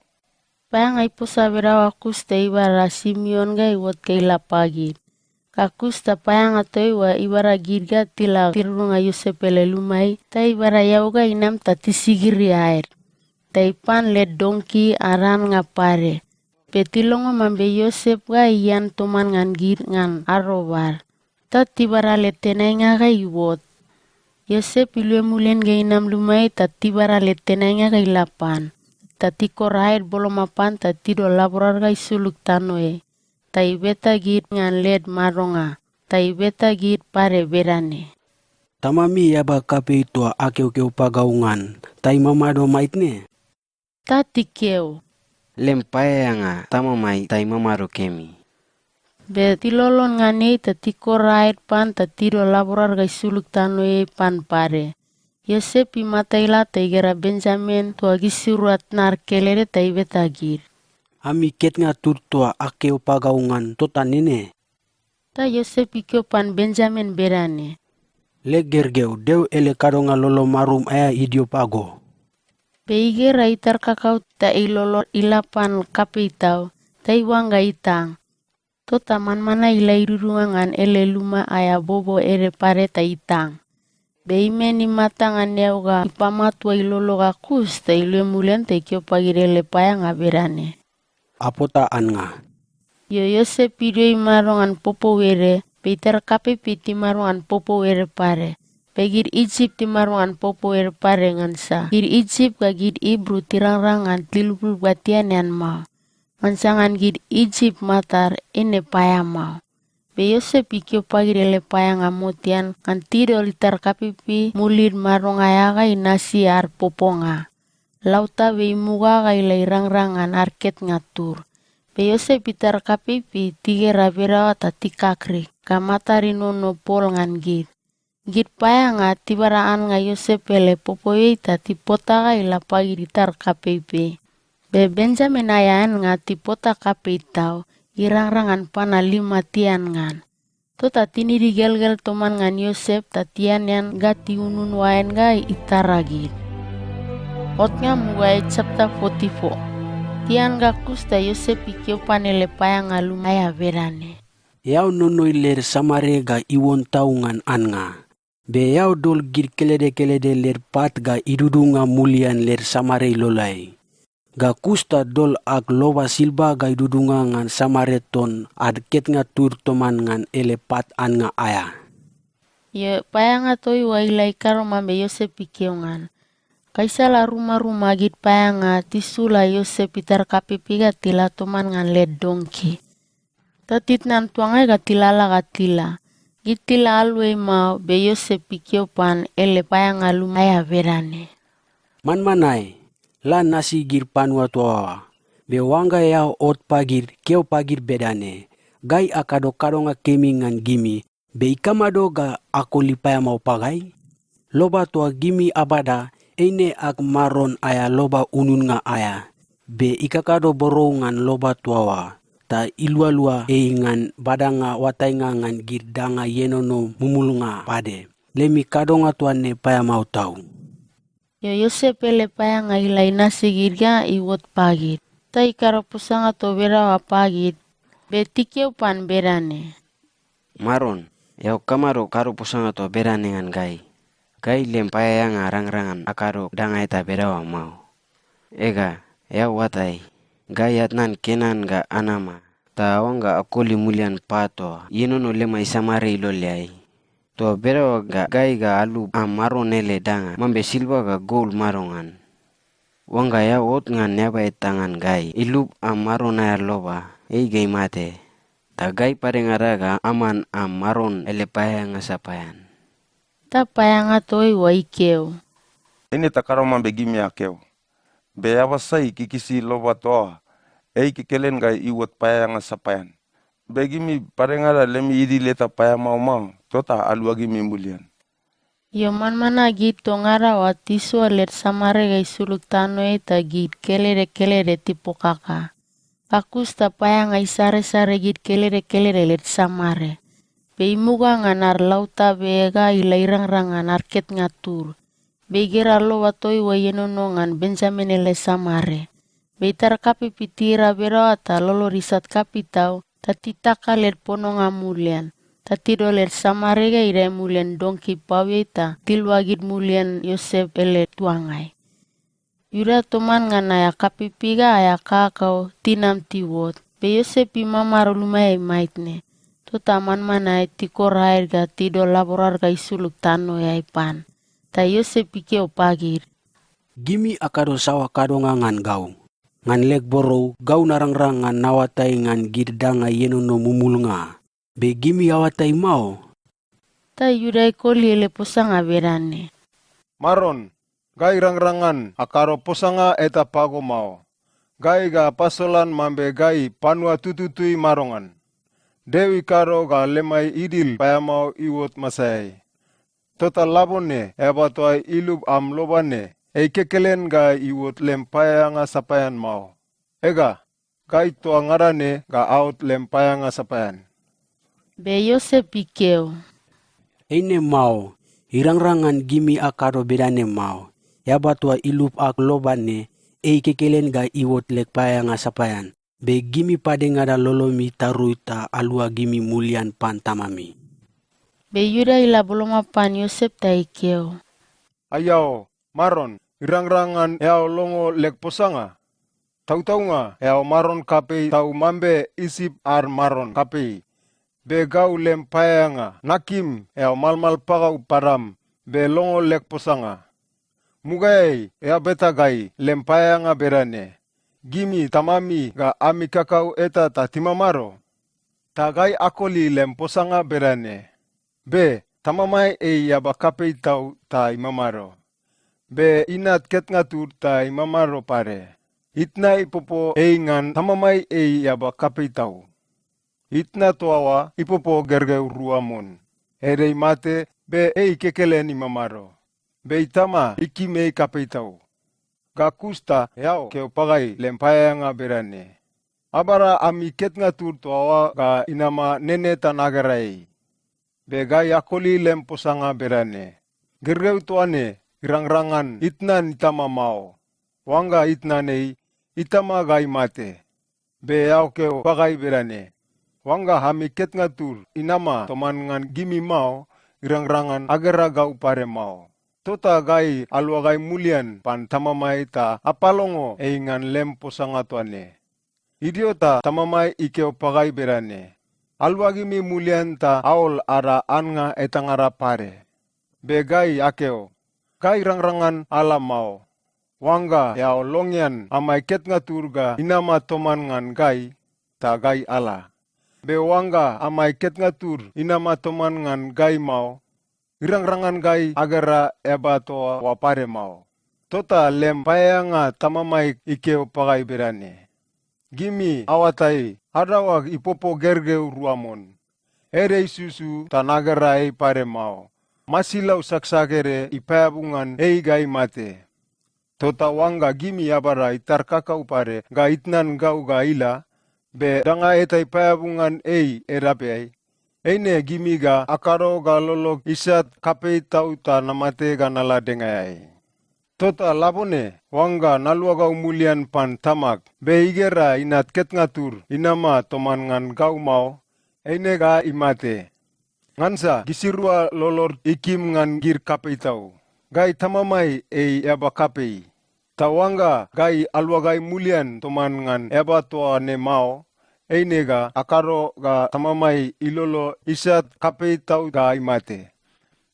Paeaeanga iposa bedaoa kus ta ibada Simeon ga iuot ga ila pagid. Ga kus ta paeaeanga toa oa ibada gid ga tila tidudunga Iosep ele lumaeai, ta ibada eau ga inam ta tisigiri aed. Ta ipan led donki ad annga pade. Be tilongo mambe Iosep ga ian toman ngan gid ngan arobad. Ta tibada led tenainga ga iuot. Iosep iluai mulian ga inam lumaeai ta tibada led tenainga ga ila pan. Ta tikor aed boloma pan ta tidol laborad ga isulug tanoeai. Ta ibeta gid ngan led madonga. Ta ibeta gid pade bedane, "Tamami eaba kapei toa akeokeo pagau ngan, ta imamado maitne?" Ta tikeo, "Lem paeaeanga tamamai ta imamado kemi." Be tilolon ngan ei ta tikor aed pan ta tidol laborad ga isulug tanoeai pan pade. Iosep imata ila ta igera Benjamin toa gisirua tnad kelede ta ibeta gid, "Ami ketnga tud toa akeo pagau ngan tota nene?" Ta Iosep ikeo pan Benjamin bedane, "Leg gergeu, Deo ele kadonga lolo marum aea idio pago." Be igera itar kakau ta ilolo ila pan kapei tau, ta iuangga itang. Tota manmanae ila idudunga ngan ele luma aea bobo ede pade ta itang. Be imen imata ngan eau ga ipamatua ilolo ga kus ta iluai mulian ta ikeo pagid ele paeaeanga bedane, "Apota annga." Io, Iosep idio imado ngan popou ede, be itar kapeipei timado ngan popou ede pade. Be gid Isip timado ngan popou ede pade ngansa gid Isip ga gid Ibru tirangrang ngan tiluplup ga tianean mao. Ngansa ngan gid Isip matad, eine paeamao. Be Iosep ikeo pagid ele paeaeanga motean ngan tidol itar kapeipei mulid madonga aea ga inasi ad poponga. Lautabe imuga ga ila irangrang ngan ad ketnga tur. Be Iosep itar kapeipei tigera bedaoa ta tikakrik, ga matad inono pol ngan gid. Gid paeaeanga tibada annga Iosep ele popoiai ta tipota ga ila pagid itar kapeipei. Be Benjamin aea annga tipota kapei tau, irangrang ngan panua lima tian ngan. Tota tinid igelgel toman ngan Iosep ta tianean ga tiunun oain ga itara gid. Otnga mugaeai chapter forty-four. Tian ga kus ta Iosep ikeo pan ele paeaeanga luma aea bedane, "Eao nonoi led samare ga iuon tau ngan annga. Be eao dol gid kelede kelede led pat ga idudunga mulian led samare iloleai. Ga kus ta dol ag loba silva ga idudunga ngan samare ton ad ketnga tud toman ngan ele pat annga aea." Io, paeaeanga toa oa ila ikado mambe Iosep ikeo ngan. Gaisala rumaruma gid paeaeanga tisula Iosep itar kapeipei ga tila toman ngan led donki. Ta titnan tuangai ga tilalala ga tila. Gid tila aluai mao, be Iosep ikeo pan ele paeaeanga luma aea bedane, "Manmanae, la nasi gid panua toa oa. Be oangga eao ot pagid, keo pagid bedane, 'Gai akado kadonga kemi ngan gimi, be ikamado ga akoli paeamao pagai? Loba toa gimi abada, eine ag Maron aea loba ununnga aea, be ikakado borou ngan loba toa oa, ta ilualua ei ngan badanga oatainga ngan gid danga ienono mumulnga pade. Lemi kadonga toa ne paeamao tau." Io, Iosep ele paeaeanga ila inasi gid ga iuot pagid, ta ikado posanga toa bedaoa pagid, be tikeo pan bedane, "Maron, eao kamado kado posanga toa bedane ngan gai? Gai lem paeaeanga arangrang ngan akado danga eta bedaoa mao. Ega, eao oatai, gai atnan Kenan ga anama, ta aoangga akoli mulian pat toa ienono lemai samare iloleai. Toa bedaoa ga gai ga alub am Maron ele danga mambe silva ga gol madongan. Oangga eao ot ngan eaba eta ngan gai ilub am Maron aea loba, ei ga imate. Ta gai padengada ga aman am Maron ele paeaeanga sapaean." Ta paeaeanga toa oa ikeo, "Eine ta kado mambe gimi akeo. Be eaba sai ikikisi loba toa oa, ei kekelen ga iuot paeaeanga sapaean. Be gimi padengada lemi idil eta paeamao mao, tota aluagimi mulian." Io, manmanae gid toa ngada oa tisoa led samare ga isulug tanoeai ta gid kelede kelede tipokaka. Ga kus ta paeaeanga isaresare gid kelede kelede led samare. Be imuga ngan ad lautabe ga ila irangrang ngan ad ketnga tur. Be igera loba toaiua ienono ngan Benjamin ele samare. Be itara kapeipei tigera bedaoa ta lolod isat kapei tau, ta titaka led pononga mulian, ta tidol led samare ga idae mulian donki babiai ta tiluagid mulian Iosep ele tuangai. Iuda toman ngan aea kapeipei ga aea kakau tinam tiuot, be Iosep imamado lumaeai maitne. Tota manmanae tikor aed ga tidol laborad ga isulug tanoeai pan. Ta Iosep ikeo pagid, "Gimi akado saoa kadonga ngan gau? Ngan leg borou, gau narangrang ngan naoatai ngan gid danga ienono mumulnga, be gimi aoatai mao?" Ta Iuda ikoli ele posanga bedane, "Maron, gai irangrang ngan akado posanga eta pago mao. Gai ga apasolan mambe gai panua tututui madongan? Deo ikado ga lemai idil paeamao iuot masaeai. Tota labone eaba toa ilub am loba ne, ei kekelen ga iuot lem paeaeanga sapaean mao. Ega, gai toa ngada ne ga aot lem paeaeanga sapaean." Be Iosep ikeo, "Eine mao. Irangrang ngan gimi akado bedane mao. Eaba toa ilub ag loba ne, ei kekelen ga iuot leg paeaeanga sapaean. Be gimi padengada lolomi tarui ta aluagimi mulian pan tamami." Be Iuda ila boloma pan Iosep ta ikeo, "Aiao, Maron, irangrang ngan eao longo leg posanga? Tautaunga eao maron kapei tau mambe Isip ad maron kapei. Be gau lem paeaeanga nakim eao malmal pagau padam, be longo leg posanga. Mugaeai eao beta gai lem paeaeanga bedane, 'Gimi tamami ga ami kakau eta ta timamado?' Ta gai akoli lem posanga bedane, 'Be, tamamai ei eaba kapei tau ta imamado. Be inat ketnga tud ta imamado pade. Itna ipopo ei ngan tamamai ei eaba kapei tau.' Itna toa oa ipopo gergeu rua mon. Ede imate, be ei kekelen imamado. Be itama ikim ei kapei tau. Ga kus ta eao keo pagai lem paeaeanga bedane, 'Abada ami ketnga tud toa oa ga inama nene ta nagera ei.' Be gai akoli lem posanga bedane, 'Gergeu toa ne irangrang ngan itnan itama mao. Oangga itnan ei, itama ga imate.' Be eao keo pagai bedane, 'Oangga ami ketnga tud inama toman ngan gimi mao, irangrang ngan agera gau pade mao.' Tota gai aluagai mulian pan tamamai ta apalongo ei ngan lem posanga toa ne." Idio ta tamamai ikeo pagai bedane, "Aluagimi mulian ta aol ada annga etangada pade." Be gai akeo, "Gai irangrang ngan ala mao. Oangga eao longean amai ketnga tud ga inama toman ngan gai, ta gai ala. Be oangga amai ketnga tud inama toman ngan gai mao, irangrang ngan gai agera eaba toa oa pade mao." Tota lem paeaeanga tamamai ikeo pagai bedane, "Gimi aoatai, adaoag ipopo gergeu rua mon. Ede isusu ta nagera ei pade mao. Masilau saksak ede ipaeabu ngan ei ga imate. Tota oangga gimi abada itar kakau pade ga itnan gau ga ila, be danga eta ipaeabu ngan ei edapeai, eine gimi ga akado ga lolog isat kapei tau ta namate ga nala dengaeai. Tota labone, oangga naluagau mulian pan tamag, be igera inat ketnga tud inama toman ngan gau mao, eine ga imate. Ngansa gisirua lolod ikim ngan gid kapei tau. Gai tamamai ei eaba kapei. Ta oangga gai aluagai mulian toman ngan eaba toa ne mao, eine ga akado ga tamamai ilolo isat kapei tau ga imate.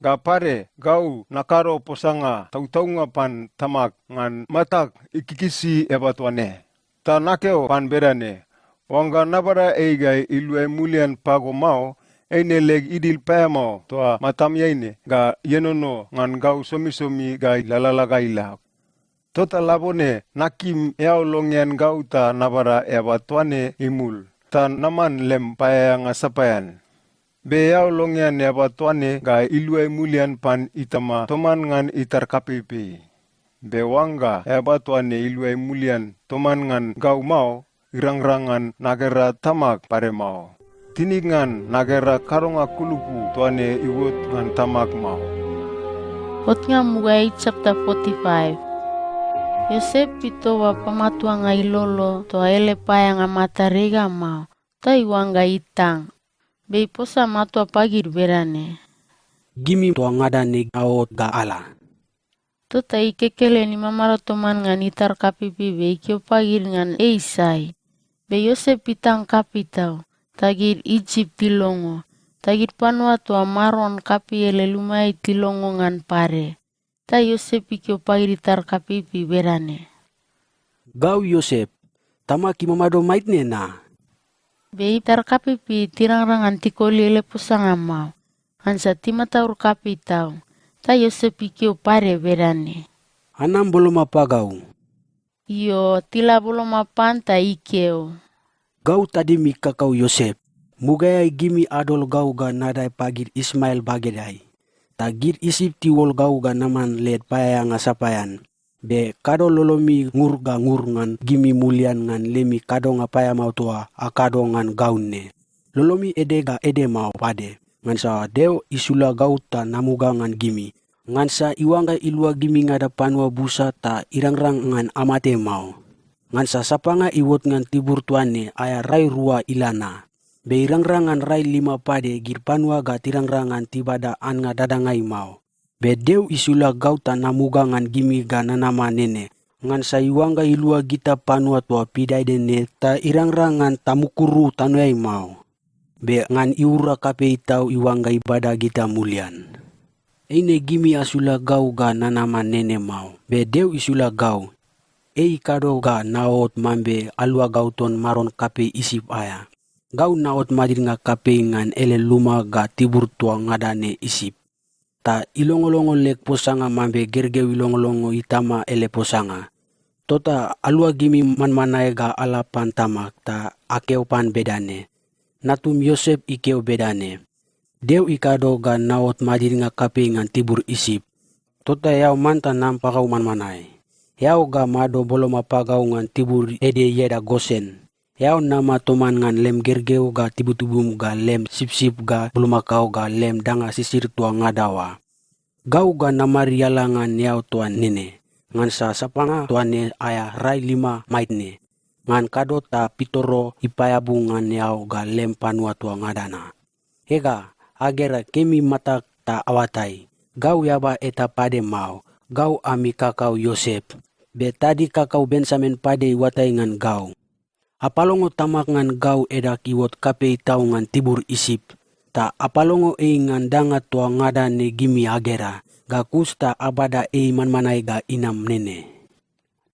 Ga pade, gau nakado posanga tautaunga pan tamag ngan matag ikikisi eaba toa ne. Ta nakeo pan bedane, 'Oangga nabada ei ga iluai mulian pago mao, eine leg idil paeamao toa matamiai ne ga ienono ngan gau somisomi ga ilalala ga ila.' Tota labone nakim eao longean gau ta nabada eaba toa ne imul, ta naman lem paeaeanga sapaean." Be eao longean eaba toa ne ga iluai mulian pan itama toman ngan itar kapeipei. Be oangga eaba toa ne iluai mulian toman ngan gau mao, irangrang ngan nagera tamag pade mao. Tinig ngan nagera kadonga kulupu toa ne iuot ngan tamag mao.” Otnga mugaeai chapter forty-five. Iosep itoba pamatuanga ilolo toa ele paeaeanga matad ei ga mao, ta iuangga itang. Be iposa matua pagid bedane, “Gimi toa ngada ne aot ga ala.” Tota ei kekelen imamado toman ngan itar kapeipei be ikeo pagid ngan ei sai. Be Iosep itang kapei tau, ta gid Isip tilongo, ta gid panua toa maron kapei ele lumaeai tilongo ngan pade. Ta Iosep ikeo pagid itar kapeipei bedane, “Gau Iosep, tamag imamado maitne na?” Be itar kapeipei tirangrang ngan tikoli ele posanga mao, ngansa timataud kapei tau. Ta Iosep ikeo pade bedane, “Anam boloma pagau.” Io, tila boloma pan ta ikeo, “Gau tadimi kakau Iosep. Mugaeai gimi adol gau ga nadae pagid Ismael bagedeai. Ta gid Isip tiuol gau ga naman led paeaeanga sapaean. Be kado lolomi ngur ga ngur ngan gimi mulian ngan lemi kadonga paeamao toa akado ngan gau ne. Lolomi ede ga ede mao pade, ngansa Deo isula gau ta namuga ngan gimi, ngansa iuangga ilua gimingada panua busa ta irangrang ngan amate mao. Ngansa sapanga iuot ngan tibur toa ne aea rai rua ila na, be irangrang ngan rai lima pade gid panua ga tirangrang ngan tibada annga dadangai mao. Be Deo isula gau ta namuga ngan gimi ga nanama nene, ngansa iuangga ilua gita panua toa pidaede ne ta irangrang ngan tamukuru tanoeai mao. Be ngan iura kapei tau iuangga ibada gita mulian. Eine gimi asula gau ga nanama nene mao, be Deo isula gau. Ei ikado ga naot mambe aluagau ton maron kapei Isip aea. Gau naot madidnga kapei ngan ele luma ga tibur toa ngada ne Isip. Ta ilongolongo leg posanga mambe gergeu ilongolongo itama ele posanga. Tota aluagimi manmanae ga ala pan tamag ta akeo pan bedane, ‘Natum Iosep ikeo bedane, Deo ikado ga naot madidnga kapei ngan tibur Isip. Tota eao manta nam pagau manmanae. Eao ga mado boloma pagau ngan tibur ede ieda Gosen. Eao nama toman ngan lem gergeu ga tibutibum ga lem sipsip ga bulumakao ga lem danga sisid toa ngada oa. Gau ga namariala ngan eao toa nene, ngansa sapanga toa ne aea rai lima maitne, ngan kado ta pitoro ipaeabu ngan eao ga lem panua toa ngada na. Ega, agera kemi matag ta aoatai, gau eaba eta pade mao, gau ami kakau Iosep, be tadig kakau Benjamin pade iuatai ngan gau. Apalongo tamag ngan gau edag iuot kapei tau ngan tibur Isip, ta apalongo ei ngan danga toa ngada ne gimi agera, ga kus ta abada ei manmanae ga inam nene.”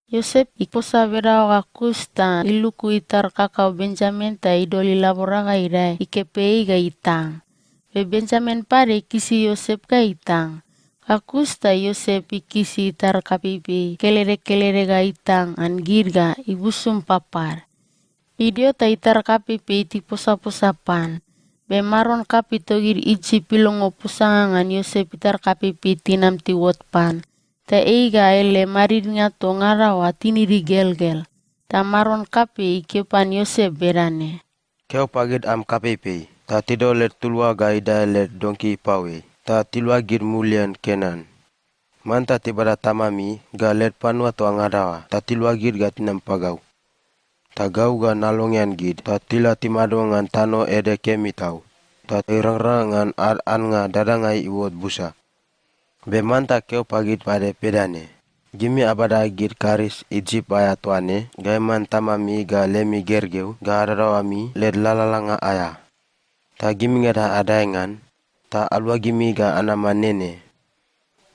Iosep iposa bedaoa ga kus ta iluku itar kakau Benjamin ta idol ilabora ga idae ikepe ei ga itang. Be Benjamin pade ikisi Iosep ga itang. Ga kus ta Iosep ikisi itar kapeipei kelede kelede ga itang ngan gid ga ibusum papad. Idio ta itar kapeipei tiposaposa pan. Be maron kapei togid Isip ilongo posanga ngan Iosep itar kapeipei tinam tiuot pan. Ta ei ga ele madidnga toa ngada oa tinid igelgel. Ta maron kapei ikeo pan Iosep bedane, “Keo pagid am kapeipei, ta tidol led tulua ga idae led donki ipaoeai, ta tiluagid mulian Kenan. Manta tibada tamami ga led panua toa ngada oa ta tiluagid ga tinam pagau. Ta gau ga nalongean gid ta tila timado ngan tano ede kemi tau, ta irangrang ngan ad annga dadangai iuot busa. Be manta keo pagid pade bedane, ‘Gimi abada gid karis Isip aea toa ne ga iman tamami ga lemi gergeu ga adadaoami led lalalanga aea. Ta gimingada adae ngan, ta aluagimi ga anama nene.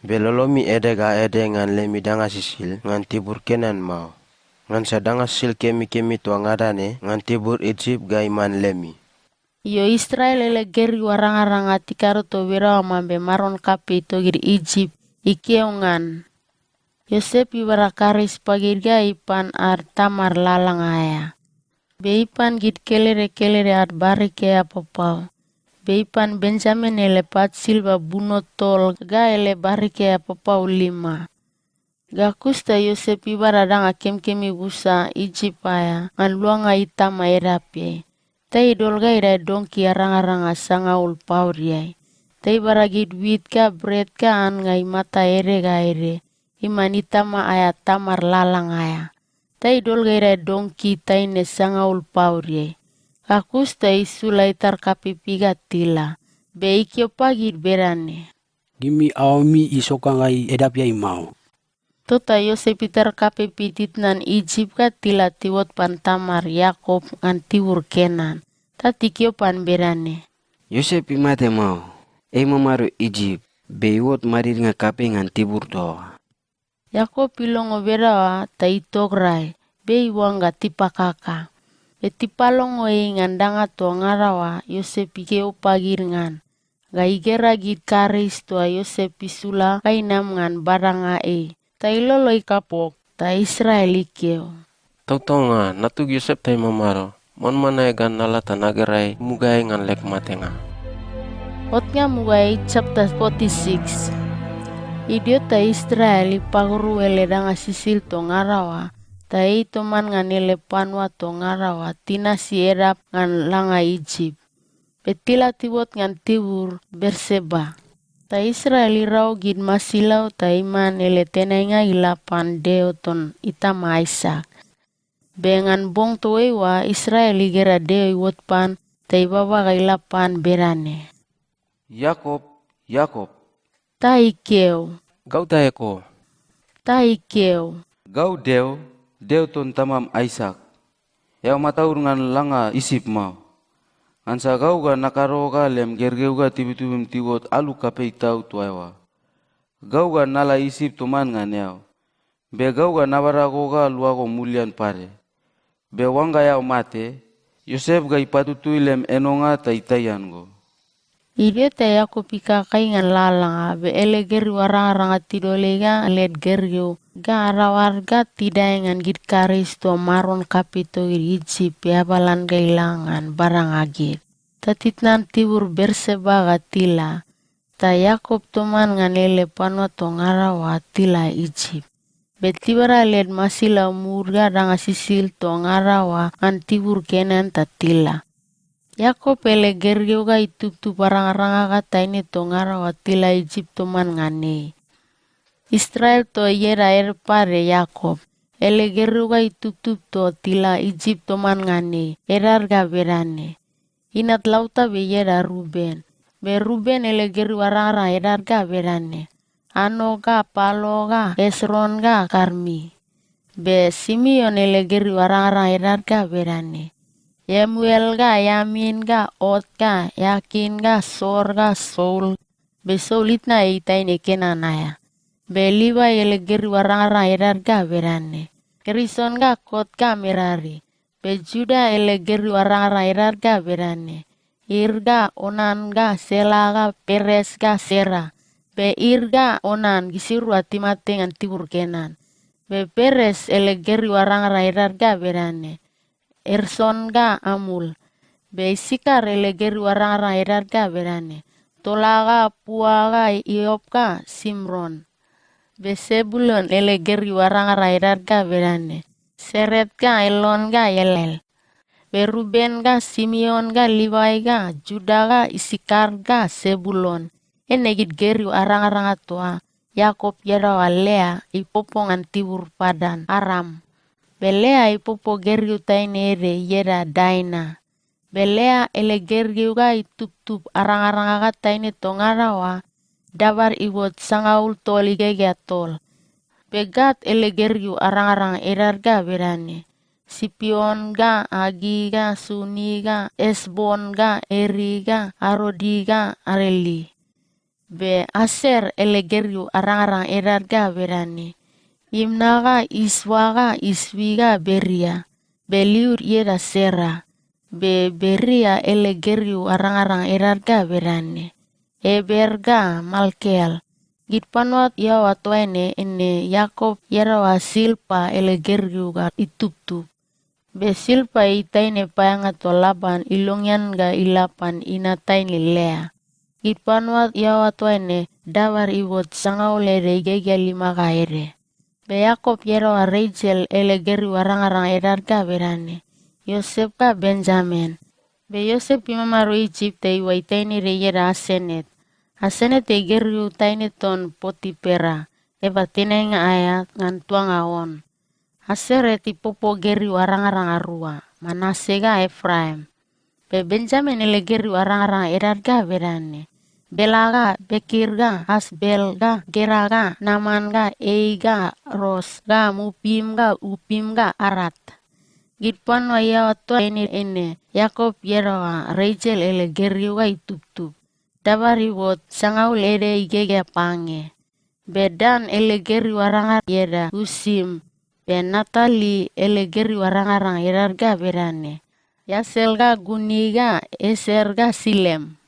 Be lolomi ede ga ede ngan lemi danga sisid ngan tibur Kenan mao. Ngansa danga sisid kemikemi toa ngada ne ngan tibur Isip ga iman lemi.’” Io, Israel ele gergeu arangaranga tikado toa bedaoa mambe maron kapei togid Isip ikeo ngan. Iosep ibada karis pagid ga ipan ad tamad lalalanga aea. Be ipan gid kelede kelede ad barik aea papau. be ipan Benjamin ele pat silva buno tol ga ele barik aea papau lima. Ga kus ta Iosep ibada danga kemikemi busa Isip aea ngan luanga itama edapeai, ta idol ga idae donki arangaranga sangaul paodeai. Ta ibada gid wit ga bret ga annga imata ede ga ede iman itama aea tamad lalang aea, ta idol ga idae donki taine sangaul paodeai. Ga kus ta isula itar kapeipei ga tila, be ikeo pagid bedane, "Gimi aoami isokangai edapeai mao." Tota Iosep itar kapeipei titnan Isip ga tila tiuot pan tamad Iakop ngan tibur Kenan, ta tikeo pan bedane, "Iosep imate mao. Ei imamado Isip, be iuot madidnga kapei ngan tibur toa oa." Iakop ilongo bedaoa ta itograi, be iuangga tipakaka. Be tipalongo ei ngan danga toa ngada oa Iosep ikeo pagid ngan, ga igera gid karis toa Iosep isula ga inam ngan badanga ei, ta ilolo ikapok. Ta Israel ikeo, "Tautaunga, natug Iosep ta imamado. Manmanae ga nala ta nagera ei mugaeai ngan leg matenga." Otnga mugaeai, chapter forty-six. Idio ta Israel ipaguru ele danga sisid toa ngada oa, ta ei toman ngan ele panua toa ngada oa tinasi edap ngan langa Isip. Be tila tiuot ngan tibur Berseba. Ta Israel irau gid masilau ta iman ele tenainga ila pan Deo ton itama Aisak. Be ngan bong toaiua Israel igera Deo iuot pan ta ibaba ga ila pan bedane, "Iakop, Iakop." Ta ikeo, "Gau ta eko." Ta ikeo, "Gau Deo, Deo ton tamam Aisak. Eao mataud ngan langa Isip mao. Ngansa gau ga nakado ga lem gergeu ga tibutibum tiuot alu kapei tau toa eoa. Gau ga nala Isip toman ngan eao. Be gau ga nabada go ga luago mulian pade. Be oangga eao mate, Iosep ga ipatutui lem enonga ta itaian go." Idio ta Iakop ikakai ngan lalalanga, be ele gergeu arangaranga tidol ei ga led gergeu ga adaoad ga tidae ngan gid karis toa maron kapei togid Isip eabalan ga ila ngan badanga gid. Ta titnan tibur Berseba ga tila. Ta Iakop toman ngan ele panua toa ngada oa tila Isip. Be tibada led masilau mud ga danga sisid toa ngada oa ngan tibur Kenan ta tila. Iakop ele gergeu ga itubtub arangaranga ga taine toa ngada oa tila Isip toman ngan ei. Israel toa ieda ede pade Iakop, ele gergeu ga itubtub toa tila Isip toman ngan ei, edad ga bedane: Inat lautabe ieda Ruben. Be Ruben ele gergeu arangaranga edad ga bedane: Ano ga Palo ga Esron ga Karmi. Be Simeon ele gergeu arangaranga edad ga bedane: Iemuel ga Iamin ga Ot ga Iakin ga Sor ga Saul. Be Saul itna ei taine Kenan aea. Be Livai ele gergeu arangaranga edad ga bedane: Gerison ga Kot ga Merari. Be Iuda ele gergeu arangaranga edad ga bedane: Ir ga Onan ga Sela ga Peres ga Sera. Be Ir ga Onan gisirua timate ngan tibur Kenan. Be Peres ele gergeu arangaranga edad ga bedane: Erson ga Amul. Be Isakar ele gergeu arangaranga edad ga bedane: Tola ga Pua ga Iop ga Simron. Be Sebulon ele gergeu arangaranga edad ga bedane: Seret ga Elon ga Elel. Be Ruben ga Simeon ga Livai ga Iuda ga Isakar ga Sebulon, eine gid gergeu arangaranga toa Iakop iadaoa Lea ipopo ngan tibur Padan Aram. Be Lea ipopo gergeu taine ede ieda Daina. Be Lea ele gergeu ga itubtub arangaranga ga taine toa ngada oa, dabad iuot sangaul tol igegea tol. Be Gad ele gergeu arangaranga edad ga bedane: Sipion ga Agi ga Suni ga Esbon ga Eri ga Arodi ga Areli. Be Aser ele gergeu arangaranga edad ga bedane: Imna ga Isua ga Isui ga Beria. Be Liud ieda Sera. Be Beria ele gergeu arangaranga edad ga bedane: Eber ga Malkeal. Gid panua iaoa toaine eine Iakop iadaoa Silpa ele gergeu ga itubtub. Be Silpa ei taine paeaeanga toa Laban ilongean ga ila pan inat taine Lea. Gid panua iaoa toa ne, dabad iuot sangaul ede igegea lima ga ede. Be Iakop iadaoa Resel ele gergeu arangaranga edad ga bedane: Iosep ga Benjamin. Be Iosep imamado Isip ta iuai taine ede ieda Asenet. Asenet ei gergeu taine ton Potipera, eaba tenainga aea ngan tuanga On. Asenet ipopo gergeu arangaranga rua, Manase ga Epraim. Be Benjamin ele gergeu arangaranga edad ga bedane: Bela ga Bekir ga Asbel ga Gera ga Naman ga Ei ga Ros ga Mupim ga Upim ga Arat. Gid panua iaoa toa ene, Iakop iadaoa Resel ele gergeu ga itubtub. Dabad iuot sangaul ede igegea pange. Be Dan ele gergeu arangaranga ieda Usim, be Naptali ele gergeu arangaranga edad ga bedane: Iasel ga Guni ga Eser ga Silem.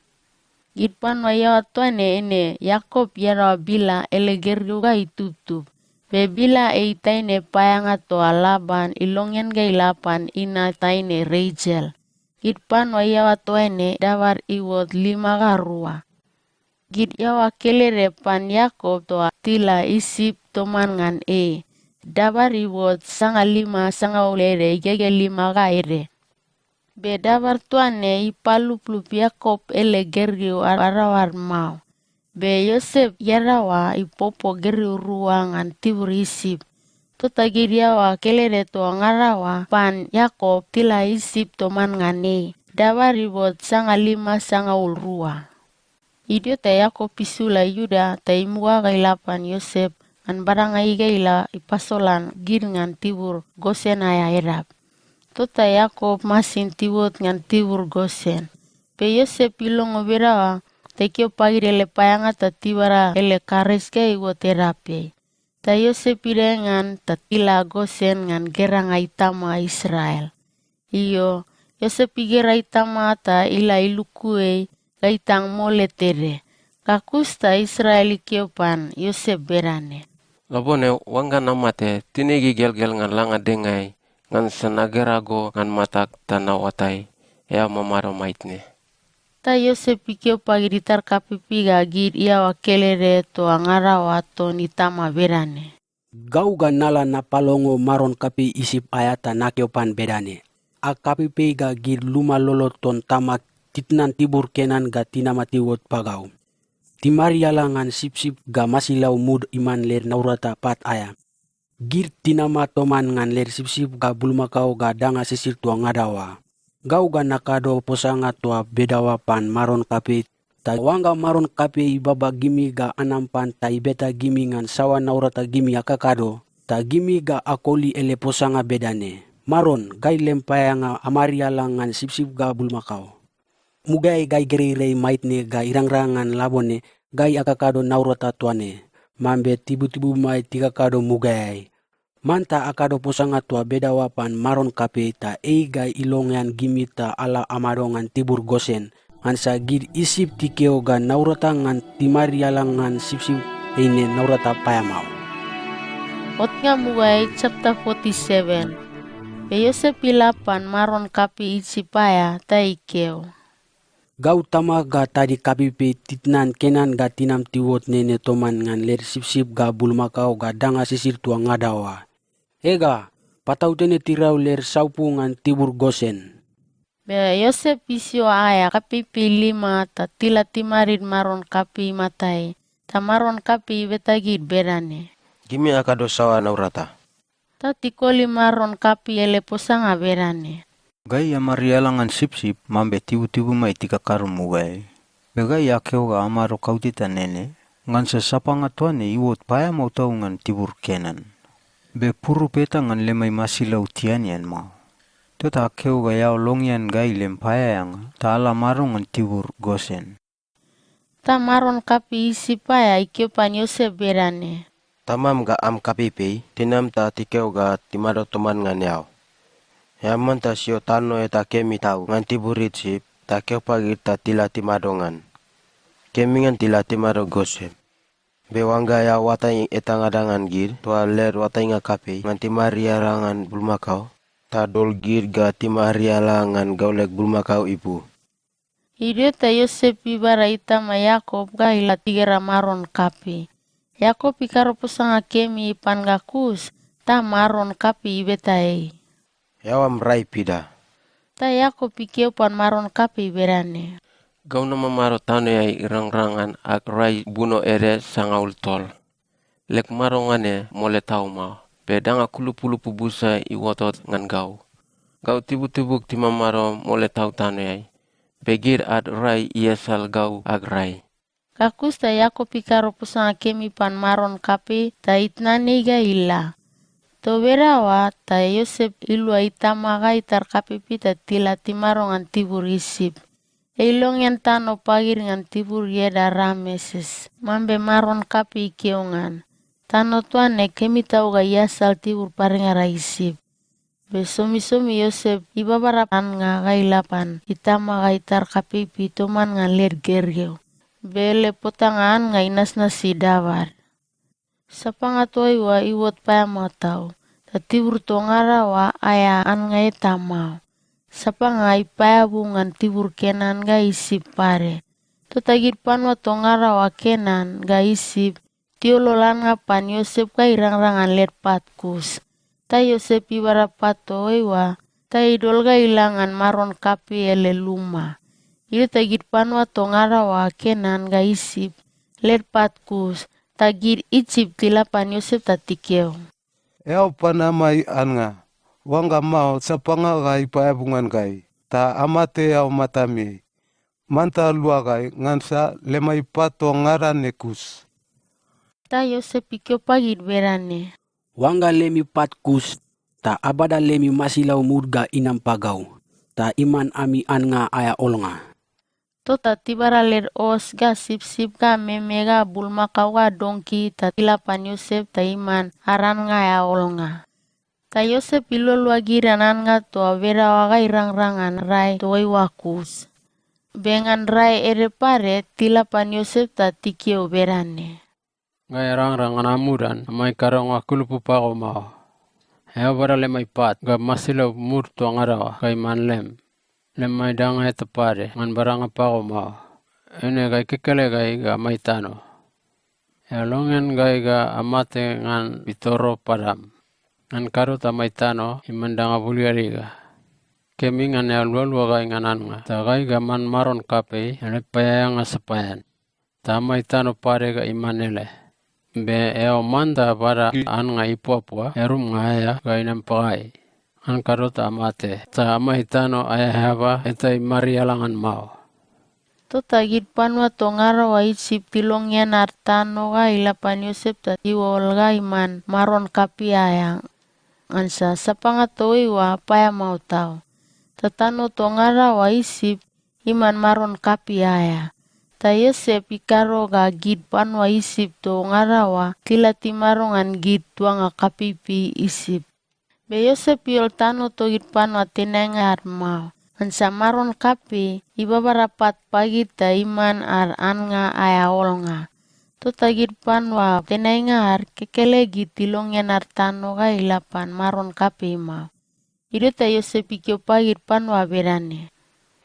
Gid panua iaoa toa ne, ene Iakop iadaoa Bila ele gergeu ga itubtub. Be Bila ei taine paeaeanga toa Laban ilongean ga ila pan inat taine Resel. Gid panua iaoa toa ne dabad iuot lima ga rua. Gid iaoa kelede pan Iakop toa tila Isip toman ngan ei, dabad iuot sangalima sangaul ede igegea lima ga ede. Be dabad toa ne ipaluplup Iakop ele gergeu adaoad mao. Be Iosep iadaoa ipopo gergeu rua ngan tibur Isip. Tota gid iaoa kelede toa ngada oa pan Iakop tila Isip toman ngan ei, dabad iuot sangalima sangaul rua. Idio ta Iakop isula Iuda ta imuga ga ila pan Iosep ngan badanga ei ga ila ipasolan gid ngan tibur Gosen aea edap. Tota Iakop masin tiuot ngan tibur Gosen. Be Iosep ilongo bedaoa, ta ikeo pagid ele paeaeanga ta tibada ele karis ga iuot edapeai. Ta Iosep idae ngan ta tila Gosen ngan geranga itama Israel. Io, Iosep igera itama ta ila iluku ei ga itang mole tede. Ga kus ta Israel ikeo pan Iosep bedane, "Labone, oangga namate, tinig igelgel ngan langa dengaeai, ngansa nagera go ngan matag ta naoatai, eao mamado maitne." Ta Iosep ikeo pagid itar kapeipei ga gid iaoa kelede toa ngada oa ton itama bedane, "Gau ga nala napalongo maron kapei Isip aea ta nakeo pan bedane, 'Ag kapeipei ga gid luma lolo ton tamag titnan tibur Kenan ga tinama tiuot pagau. Timariala ngan sipsip ga masilau mud iman led naurata pat aea. Gid tinama toman ngan led sipsip ga bulmakao ga danga sisid toa ngada oa. Gau ga nakado posanga toa bedaoa pan maron kapei, ta oangga maron kapei ibaba gimi ga anam pan ta ibeta gimi ngan saoa naurata gimi akakado, ta gimi ga akoli ele posanga bedane, 'Maron, gai lem paeaeanga amariala ngan sipsip ga bulmakao.' Mugaeai gai gereirei maitne ga irangrang ngan labone gai akakado naurata toa ne, mambe tibutibumai tikakado mugaeai. Manta akado posanga toa bedaoa pan maron kapei, ta ei ga ilongean gimi ta ala amado ngan tibur Gosen, ngansa gid Isip tikeo ga naurata ngan timariala ngan sipsip eine naurata paeamao." Otnga mugaeai, chapter forty-seven. Be Iosep ila pan maron kapei Isip aea ta ikeo, "Gau tamag ga tadig kapeipei titnan Kenan ga tinam tiuot nene toman ngan led sipsip ga bulmakao ga danga sisid toa ngada oa. Ega, patautene tirau led saupu ngan tibur Gosen." Be Iosep isio aea kapeipei lima ta tila timadid maron kapei imatai, ta maron kapei ibeta gid bedane, "Gimi akado saoa naurata?" Ta tikoli maron kapei ele posanga bedane, "Gai amariala ngan sipsip mambe tibutibumai tikakado mugaeai. Be gai akeo ga amado kauteta nene, ngansa sapanga toa ne iuot paeamao tau ngan tibur Kenan. Be purup eta ngan lemai masilau tianean mao. Tota akeo ga eao longean gai lem paeaeanga ta ala amado ngan tibur Gosen." Ta maron kapei Isip aea ikeo pan Iosep bedane, "Tamam ga am kapeipei tinam ta tikeo ga timado toman ngan eao. Eao manta sio tano eta kemi tau ngan tibur Isip, ta keo pagid ta tila timado ngan. Kemi ngan tila timado Gosen. Be oangga eao oatai etangada ngan gid toa led oatainga kapei ngan timariala ngan bulmakao, ta dol gid ga timariala ngan gau leg bulmakao ipu. Idio ta Iosep ibada itama Iakop ga ila tigera maron kapei. Iakop ikado posanga kemi pan ga kus, ta maron kapei ibeta ei, "Eao am rai pida?" Ta Iakop ikeo pan maron kapei bedane, "Gau namamado tanoeai irangrang ngan ag rai buno ede sangaul tol. Leg madonga ne mole tau mao, be danga kulupulupu busa iuotot ngan gau. Gau tibutibug timamado mole tau tanoeai, be gid ad rai iasal gau ag rai." Ga kus ta Iakop ikado posanga kemi pan maron kapei ta itnan ei ga ila. Toa bedaoa ta Iosep ilua itama ga itar kapeipei ta tila timado ngan tibur Isip. Ei ilongean tano pagid ngan tibur ieda Rameses, mambe maron kapei ikeo ngan. Tano toa ne kemi tau ga iasal tibur padengada Isip. Be somisomi Iosep ibabada annga ga ila pan itama ga itar kapeipei toman ngan led gergeu, be ele potanga annga inasnasi dabad. Sapanga toa oa iuot paeamao tau, ta tibur toa ngada oa aea annga eta mao. Sapanga ipaeabu ngan tibur Kenan ga Isip pade. Tota gid panua toa ngada oa Kenan ga Isip tiolol annga pan Iosep ga irangrang ngan led pat kus. Ta Iosep ibada pat toa oa, ta idol ga ila ngan maron kapei ele luma. Idio ta gid panua toa ngada oa Kenan ga Isip led pat kus, ta gid Isip tila pan Iosep ta tikeo, "Eao pan amai annga. Oangga mao, sapanga ga ipaeabu ngan gai, ta amate eao matameai. Manta lua gai, ngansa lemai pat toa ngada ne kus." Ta Iosep ikeo pagid bedane, "Oangga lemi pat kus, ta abada lemi masilau mud ga inam pagau, ta iman ami annga aea olnga." Tota tibada led os ga sipsip ga meme ga bulmakao ga donki ta tila pan Iosep ta iman ad annga aea olnga. Ta Iosep ilualua gid ngan annga toa bedaoa ga irangrang ngan rai toaiua kus. Be ngan rai ede pade tila pan Iosep ta tikeo bedane, "Gai arangrang ngan amudan amai kadonga kulupu pago mao. Eao bada lemai pat ga masilau mud toa ngada oa ga iman lem. Lemai danga eta pade ngan badanga pago mao. Eine gai kekele gai ga amai tano. Eao longean gai ga amate ngan pitoro padam. Ngan kado ta amai tano iman danga buligaliga. Kemi ngan eao lualua gai ngan annga, ta gai ga aman maron kapei ele paeaeanga sapaean. Ta amai tano pade ga iman ele. Be eao manta bada annga ipuapua earumnga aea ga inam pagai. Ngan kado ta amate, ta amai tano aea eaba eta imariala ngan mao." Tota gid panua toa ngada oa Isip tilongean ad tano ga ila pan Iosep ta tiuol ga iman maron kapei aea, ngansa sapanga toa oa paeamao tau. Ta tano toa ngada oa Isip iman maron kapei aea. Ta Iosep ikado ga gid panua Isip toa ngada oa tila timado ngan gid tuanga kapeipei Isip. Be Iosep iol tano togid panua tenainga ad mao, ngansa maron kapei ibabada pat pagid ta iman ad annga aea olnga. Tota gid panua tenainga ad kekelegid tilongean ad tano ga ila pan maron kapei mao. Idio ta Iosep ikeo pagid panua bedane,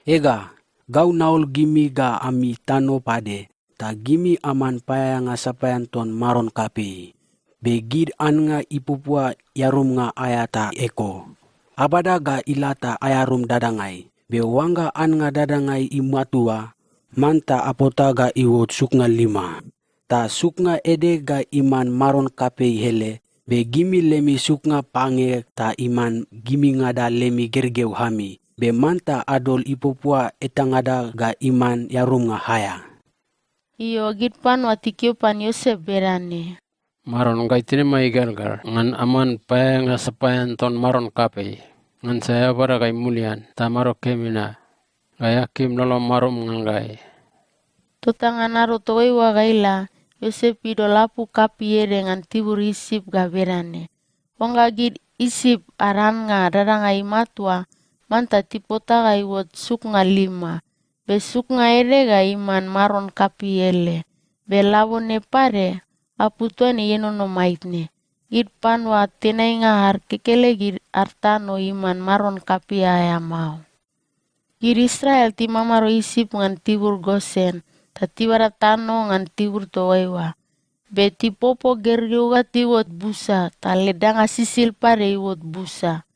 "Ega, gau naol gimi ga ami tano pade, ta gimi aman paeaeanga sapaean ton maron kapei. Be gid annga ipuapua earumnga aea ta eko. Abada ga ila ta aearum dadangai. Be oangga annga dadangai imatua, manta apota ga iuot suknga lima. Ta suknga ede ga iman maron kapei ele, be gimi lemi suknga pange ta iman gimingada lemi gergeu ami, be manta adol ipuapua etangada ga iman earumnga aea." Io, gid panua tikeo pan Iosep bedane, "Maron, gai tinimai igalgal ngan aman paeaeanga sapaean ton maron kapei, ngansa eao bada gai mulian ta amado kemi na. Gai akim lolom marum ngan gai." Tota ngan ado toaiua ga ila, Iosep idol apu kapei ede ngan tibur Isip ga bedane, "Oangga gid Isip ad annga dadangai imatua, manta tipota ga iuot suknga lima, be suknga ede ga iman maron kapei ele. Be labone pade, apu toa ne ienono maitne. gid panua tenainga ad kekelegid ad tano iman maron kapei aea mao. Gid Israel timamado Isip ngan tibur Gosen, ta tibada tano ngan tibur toaiua. Be tipopo gergeu ga tiuot busa, ta led danga sisid pade iuot busa.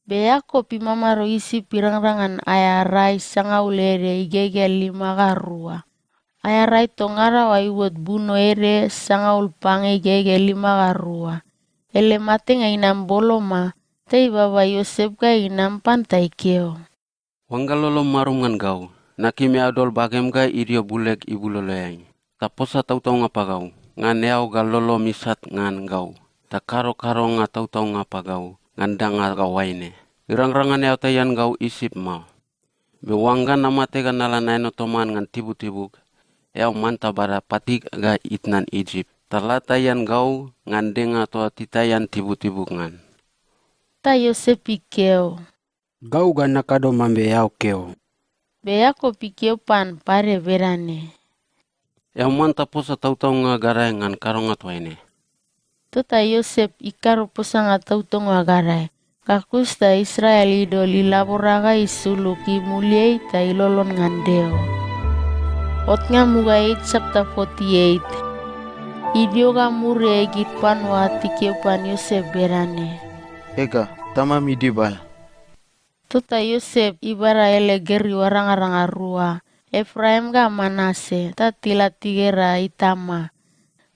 Be Iakop imamado Isip irangrang ngan aea rai sangaul ede igegea lima ga rua. Aea rai toa ngada oa iuot buno ede sangaul pange igegea lima ga rua. Ele matenga inam boloma, ta ibaba Iosep ga inam pan ta ikeo, "Oangga lolom marum ngan gau, nakim eao dol bagem ga idio buleg ibuloloeai, ta posa tautaunga pagau ngan eao ga lolom isat ngan gau, ta kado kadonga tautaunga pagau ngan danga ga oaine: Irangrang ngan eao taian gau Isip mao. Be oangga namate ga nala naeno toman ngan tibutibug, eao manta bada patig ga itnan Isip, ta la taian gau ngan denga toa titaian tibutibug ngan." Ta Iosep ikeo, "Gau ga nakado mambe eao keo." Be Iakop ikeo pan pade bedane, "Eao manta posa tautaunga gadae ngan kadonga toaine." Tota Iosep ikado posanga tautaunga gadae, ga kus ta Israel idol ilabora ga isulug imuliai ta ilolon ngan Deo. Otnga mugaeai chapter forty-eight. Idio ga muriai gid panua tikeo pan Iosep bedane, "Ega, tamam idibal." Tota Iosep ibada ele gergeu arangaranga rua, Epraim ga Manase, ta tila tigera itama.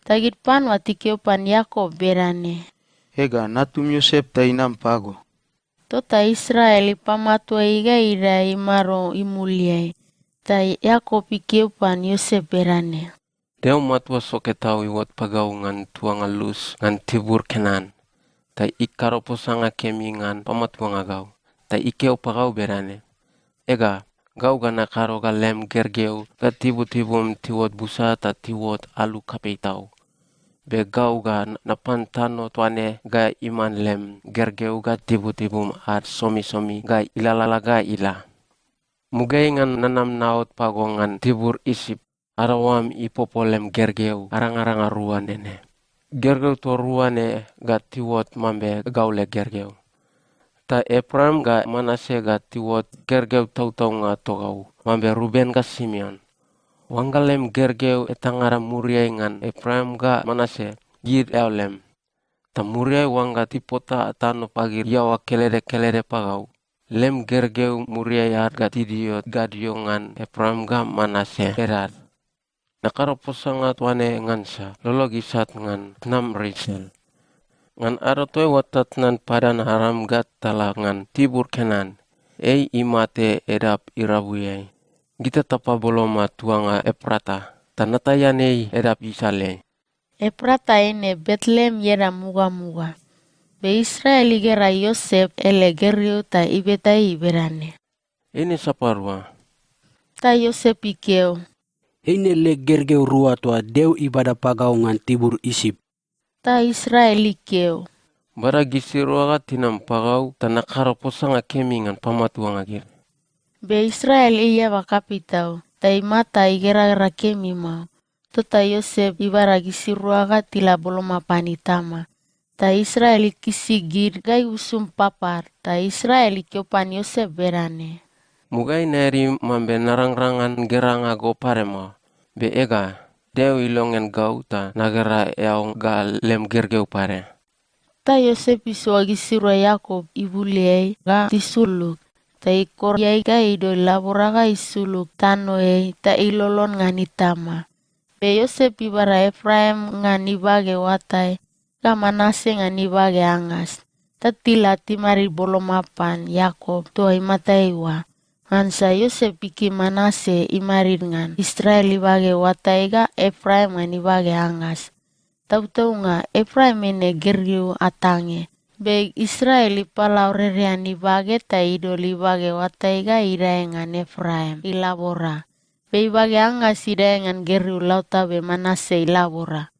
Ta gid panua tikeo pan Iakop bedane, "Ega, natum Iosep ta inam pago." Tota Israel ipamatua ei ga idae imado imuliai. Ta Iakop ikeo pan Iosep bedane, "Deo matua soke tau iuot pagau ngan tuanga Lus ngan tibur Kenan, ta ikado posanga kemi ngan pamatuanga gau, ta ikeo pagau bedane, 'Ega, gau ga nakado ga lem gergeu ga tibutibum tiuot busa ta tiuot alu kapei tau. Be gau ga napan tano toa ne ga iman lem gergeu ga tibutibum ad somisomi ga ilalala ga ila. Mugaeai ngan nanam naot pago ngan tibur Isip, adaoam ipopo lem gergeu arangaranga rua nene. Gergeu toa rua ne ga tiuot mambe gau leg gergeu. Ta Epraim ga Manase ga tiuot gergeu tautaunga togau, mambe Ruben ga Simeon. Oangga lem gergeu etangada muriai ngan Epraim ga Manase, gid eao lem. Ta muriai oangga tipota tano pagid iaoa kelede kelede pagau, lem gergeu muriai ad ga tidio gadio ngan Epraim ga Manase edad.' Nakado posanga toa ne ngansa lolog isat ngan tnam Resel. Ngan ado toaiua ta tnan Padan Aram ga tala ngan tibur Kenan, ei imate edap irabuiai. Gita tapaboloma tuanga Eprata, ta nataian ei edap isaleai." Eprata eine Betleem ieda mugamuga. Be Israel igera Iosep ele gergeu ta ibeta ei bedane, "Eine sapadua?" Ta Iosep ikeo, "Eine leg gergeu rua toa Deo ibada pagau ngan tibur Isip." Ta Israel ikeo, "Bada gisirua ga tinam pagau ta nakado posanga kemi ngan pamatuanga gid." Be Israel ei eaba kapei tau, ta imata igeragera kemi mao. Tota Iosep ibada gisirua ga tila boloma pan itama. Ta Israel ikisi gid ga ibusum papad, ta Israel ikeo pan Iosep bedane, "Mugaeai naeadi mambe narangrang ngan geranga go pade mao. Be ega, Deo ilongean gau ta nagera eao ga lem gergeu pade." Ta Iosep isoa gisirua Iakop ibuleai ga tisulug, ta ikor iae ga idol ilabora ga isulug tanoeai ta ilolon ngan itama. Be Iosep ibada Epraim ngan ibage oatai, ga Manase ngan ibage angas, ta tila timadid boloma pan Iakop toa imatai oa. Ngansa Iosep ikim Manase imadid ngan Israel ibage oatai ga Epraim ngan ibage angas. Tautaunga, Epraim eine gergeu atange, be Israel ipalaorerean ibage ta idol ibage oatai ga idae ngan Epraim ilabora, be ibage angas idae ngan gergeu lautabe Manase ilabora.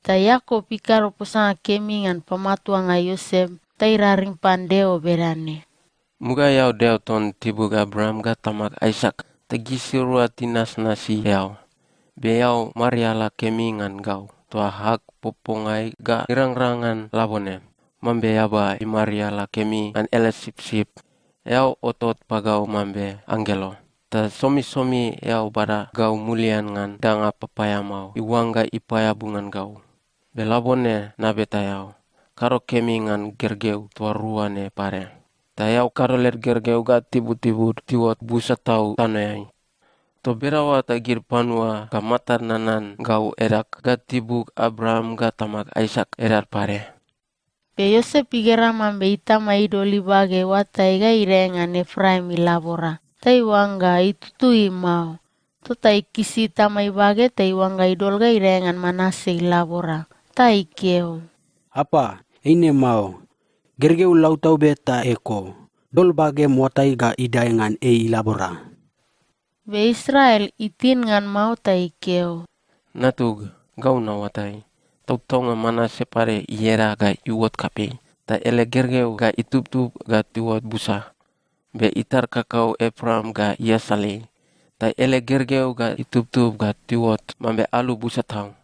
Ta Iakop ikado posanga kemi ngan pamatuanga Iosep ta iraring pan Deo bedane, "Mugaeai eao Deo ton tibug Abraam ga tamag Aisak, ta gisirua tinasnasi eao. Be eao mariala kemi ngan gau. toa ag popongai ga irangrang ngan labone, mambe eaba imariala kemi ngan ele sipsip. Eao otot pagau mambe anggelo, ta somisomi eao bada gau mulian ngan danga papaeamao iuangga ipaeabu ngan gau. Be labone nabeta eao, kado kemi ngan gergeu toa rua ne pade. Ta eao kado led gergeu ga tibutibud tiuot busa tau tanoeai. Toa bedaoa ta gid panua ga matad nanan gau edag ga tibug Abraam ga tamag Aisak edad pade. Be Iosep igera mambe itama idol ibage oatai ga idae ngan Epraim ilabora, ta iuangga itutui mao. Tota ikisi itama ibage ta iuangga idol ga idae ngan Manase ilabora, ta ikeo, "Apa, eine mao. Gergeu lautabe ta eko. Dol bagem oatai ga idae ngan ei ilabora." Be Israel itin ngan mao ta ikeo, "Natug, gau naoatai, tautaunga Manase pade ieda ga iuot kapei, ta ele gergeu ga itubtub ga tiuot busa. Be itar kakau Epraim ga iasal ei, ta ele gergeu ga itubtub ga tiuot mambe alu busa tau."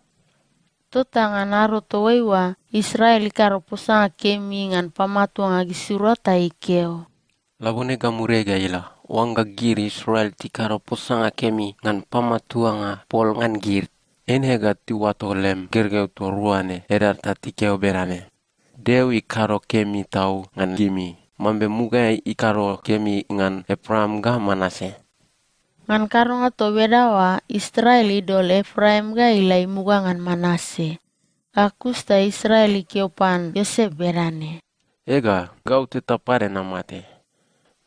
Tota ngan ado toaiua, Israel ikado posanga kemi ngan pamatuanga gisirua ta ikeo, "Labone ga muriai ga ila, oangga gid Israel tikado posanga kemi ngan pamatuanga pol ngan gid, eine ga tiuato lem gergeu toa rua ne edad ta tikeo bedane, 'Deo ikado kemi tau ngan gimi, mambe mugaeai ikado kemi ngan Epraim ga Manase.'" Ngan kadonga toa bedaoa, Israel idol Epraim ga ila imuga ngan Manase. Ga kus ta Israel ikeo pan Iosep bedane, "Ega, gau teta pade namate.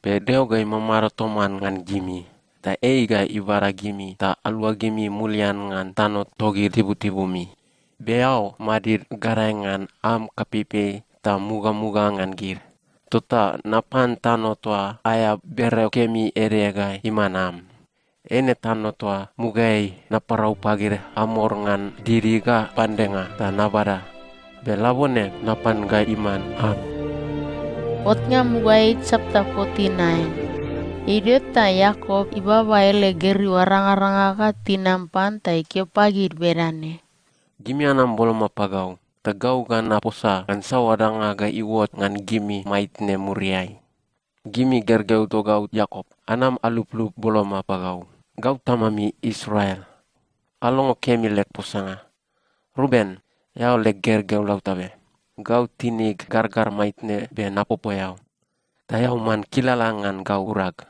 Be Deo ga imamado toman ngan gimi, ta ei ga ibada gimi ta aluagimi mulian ngan tano togid tibutibumi. Be eao madid gadae ngan am kapeipei ta mugamuga ngan gid. Tota napan tano toa aea bereo kemi ede ga iman am. Eine tano toa mugaeai naparau pagid Amor ngan didi ga pandenga ta nabada, be labone napan ga iman am." Otnga mugaeai chapter forty-nine. Idio ta Iakop ibaba ele gergeu arangaranga ga tinam pan ta ikeo pagid bedane, "Gimi anam boloma pagau, ta gau ga naposa ngan saoa danga ga iuot ngan gimi maitne muriai. Gimi gergeu togau Iakop, anam aluplup boloma pagau. Gau tamami Israel. Alongo kemi leg posanga. Ruben, eao leg gergeu lautabe. Gau tinig gargar maitne be napopo eao. Ta eao man kilala ngan gau urag.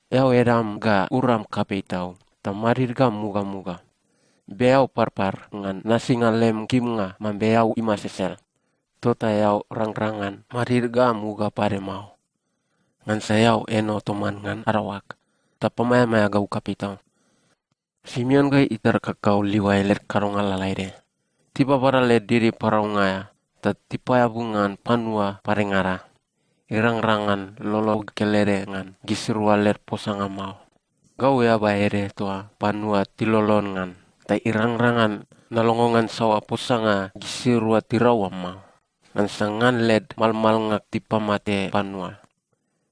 Eao edam ga uram kapei tau, ta madid ga mugamuga. Be eao parpar ngan nasinga lem kimnga mambe eau imasesel. Tota eao rangrang ngan madid ga muga pade mao. Ngansa eao eno toman ngan adaoag, ta pamaeamaea gau kapei tau." Simeon ga itar kakau Livai led kadonga lalaede. Tibabada led didi paraunga aea, ta tipaeabu ngan panua padengada. Irangrang ngan lolog kelede ngan gisirua led posanga mao. Gau eaba ede toa panua tilolon ngan, ta irangrang ngan nalongo ngan saoa posanga gisirua tirau oa mao. Ngansa ngan led malmalnga tipamate panua.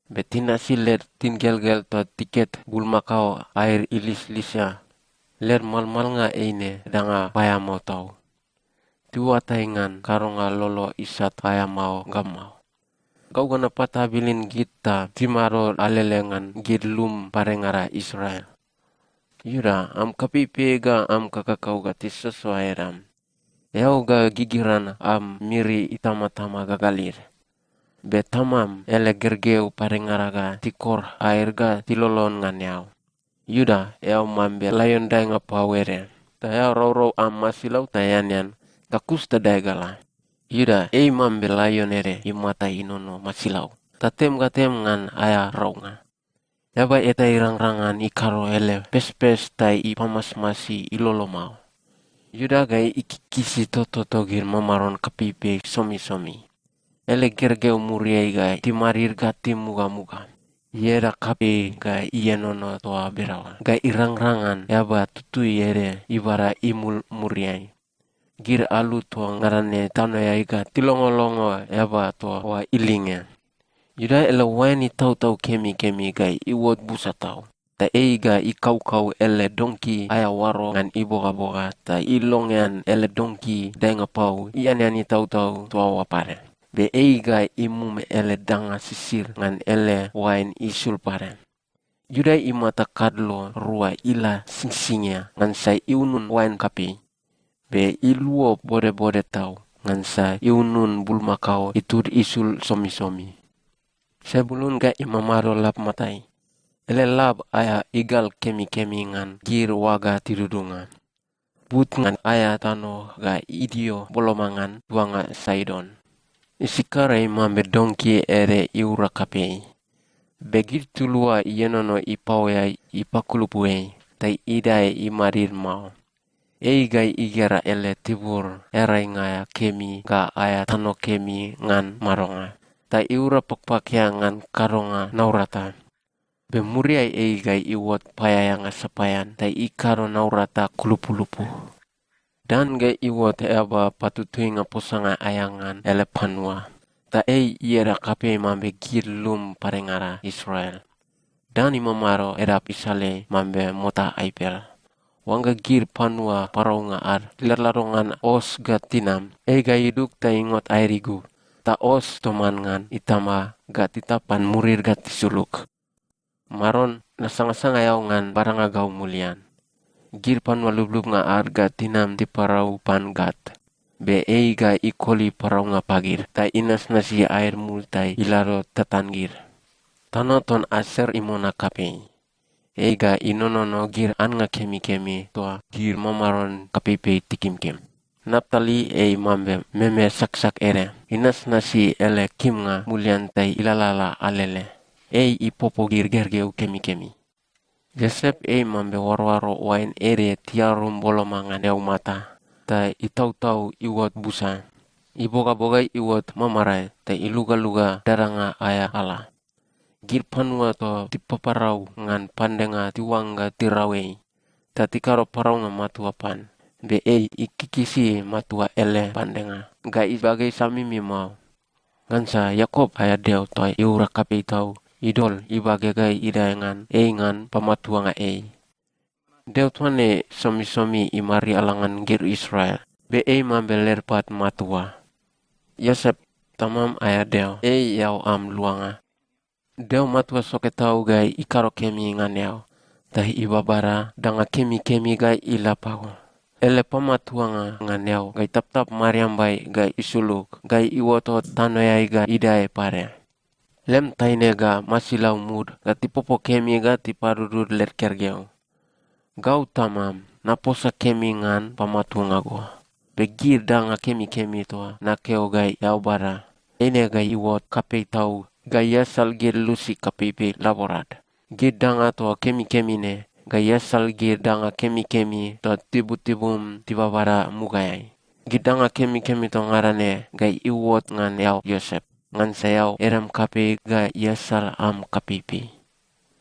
Be tinasi led tingelgel toa tiket bulmakao aed ilislisia. Led malmalnga eine danga paeamao tau. Tiuatai ngan kadonga lolo isat paeamao ga mao. Gau ga napatabilin gid ta timado alele ngan gid lum padengada Israel. Iuda, am kapeipei ga am kakakau ga tisoso aed am. Eao ga gigiran am miri itamatama gagalid. Be tamam ele gergeu padengada ga tikor aed ga tilolon ngan eao. Iuda, eao mambe laion daenga pau ede, ta eao raurau am masilau ta eanean, ga kus ta dae ga la. Iuda, ei mambe laion ede imata inono masilau, ta tem ga tem ngan aea raunga. Eaba eta irangrang ngan ikado ele pespes ta ipamasmasi ilolo mao. Iuda ga ikikisi toto togid mamaron kapeipei somisomi. Ele gergeu muriai ga timadid ga timugamuga. Ieda kapei ga ienono toa bedaoa ga irangrang ngan eaba tutui ede ibada imul muriai. Gid alu toa ngada ne tanoeai ga tilongolongo eaba toa oa ilinge. Iuda ele oain itautau kemikemi ga iuot busa tau. ta ei ga ikaukau ele donki aea oaro ngan ibogaboga, ta ilongean ele donki daenga pau ianean itautau toa oa pade. Be ei ga imum ele danga sisid ngan ele oain isul pade. Iuda imata kadlo rua ila singsingia ngansa iunun oain kapei. Be iluo bodebode tau, ngansa iunun bulmakao itud isul somisomi. Sebulun ga imamado lab matai. Ele lab aea igal kemikemi ngan gid oaga tidudunga. But ngan aea tano ga idio boloma ngan tuanga Saidon. Isakar ei mambe donki ede iura kapei. Be gid tulua ienono ipaoeai ipakulupu ei, ta idae imadid mao. Ei ga igera ele tibur earainga aea kemi ga aea tano kemi ngan madonga, ta iura pakpakia ngan kadonga naurata. Be muriai ei ga iuot paeaeanga sapaean ta ikado naurata kulupulupu. Dan ga iuot eaba patutuinga posanga aea ngan ele panua, ta ei ieda kapei mambe gid lum padengada Israel. Dan imamado edap isaleai mambe mota aipel. Oangga gid panua paraunga ad tiladlado ngan os ga tinam, ei ga idug ta ingot aed igub, ta os toman ngan itama ga titap pan murid ga tisulug. Maron, nasangasanga eao ngan badanga gau mulian. Gid panua lublubnga ad ga tinam tiparau pan Gat, be ei ga ikoli paraunga pagid ta inasnasi aed mul ta ilado tatan gid. Tano ton Aser imona kapei. Ei ga inonono gid annga kemikemi toa gid mamaron kapeipei tikimkim. Naptali ei mambe meme saksak ede, inasnasi ele kimnga mulian ta ilalala alele. Ei ipopo gid gergeu kemikemi. Iosep ei mambe oaroaro oain ede tiarum boloma ngan eaumata, ta itautau iuot busa. Ibogabogai iuot mamarae, ta ilugaluga dadanga aea ala. Gid panua toa tipaparau ngan pandenga tiuangga tirau ei, ta tikado paraunga matua pan, be ei ikikisi matua ele pandenga ga ibage isamimi mao. Ngansa Iakop aea Deo toa iura kapei tau idol ibage ga idae ngan ei ngan pamatuanga ei. Deo toa ne somisomi imariala ngan gid Israel, be ei mambe led pat matua. Iosep, tamam aea Deo, ei eao am luanga. Deo matua soke tau ga ikado kemi ngan eao, ta ibabada danga kemikemi ga ila pago. Ele pamatuanga ngan eao ga itaptap mariambai ga isulug ga iuotot tanoeai ga idae pade. Lem taine ga masilau mud ga tipopo kemi ga tipadudud led gergeu. Gau tamam, naposa kemi ngan pamatuanga go, be gid danga kemikemi toa nakeo ga eao bada, eine ga iuot kapei tau ga iasal gid lusi kapeipei laborad. Gid danga toa kemikemi ne ga iasal gid danga kemikemi toa tibutibum tibabada mugaeai. Gid danga kemikemi toa ngada ne ga iuot ngan eao Iosep, ngansa eao edam kapei ga iasal am kapeipei.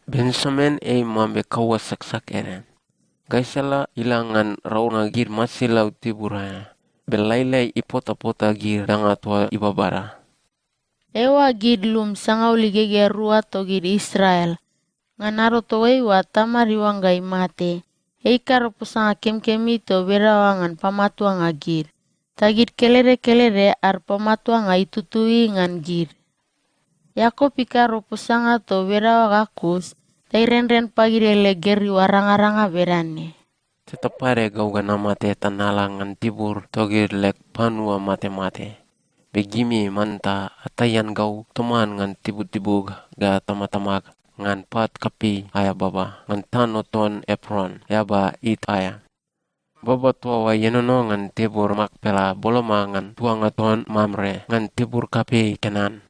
Benjamin ei mambe kaua saksak ede. Gaisala ila ngan raunga gid masilau tibur aea, be lailai ipotapota gid danga toa ibabada. Eoa gid lum sangaul igegea rua togid Israel. Ngan ado toaiua tamad iuangga imate, ei ikado posanga kemikemi toa bedaoa ngan pamatuanga gid, ta gid kelede kelede ad pamatuanga itutui ngan gid. Iakop ikado posanga toa bedaoa ga kus, ta irenren pagid ele gergeu arangaranga bedane, "Teta pade gau ga namate ta nala ngan tibur togid leg panua matemate. Be gimi manta ataian gau toman ngan tibutibug ga tamatamag ngan pat kapei aea baba ngan tano ton Epron, eaba It aea." Baba toa oa ienono ngan tibur Makpela boloma ngan tuanga ton Mamre ngan tibur kapei Kenan.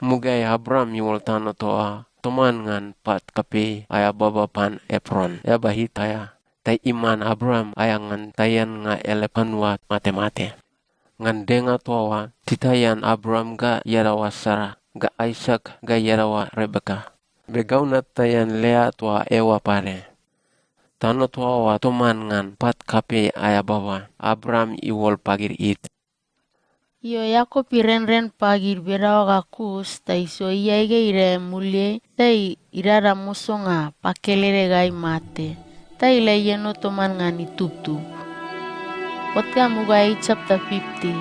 Mugaeai Abram iuol tano toa toman ngan pat kapei aea baba pan Epron, eaba It aea, ta iman Abram aea ngan taiannga ele panua matemate. Ngan denga toa oa, titaian Abram ga iadaoa Sara, ga Aisak ga iadaoa Rebeka. Be gau nataian Lea toa eoa pade. Tano toa oa toman ngan pat kapei aea baba Abram iuol pagid It. Io, Iakop irenren pagid bedaoa ga kus ta isoa iae ga idae muliai ta idada mosonga pakelede ga imate, ta ila ieno toman ngan itubtub. Ot ga mugaeai chapter fifty.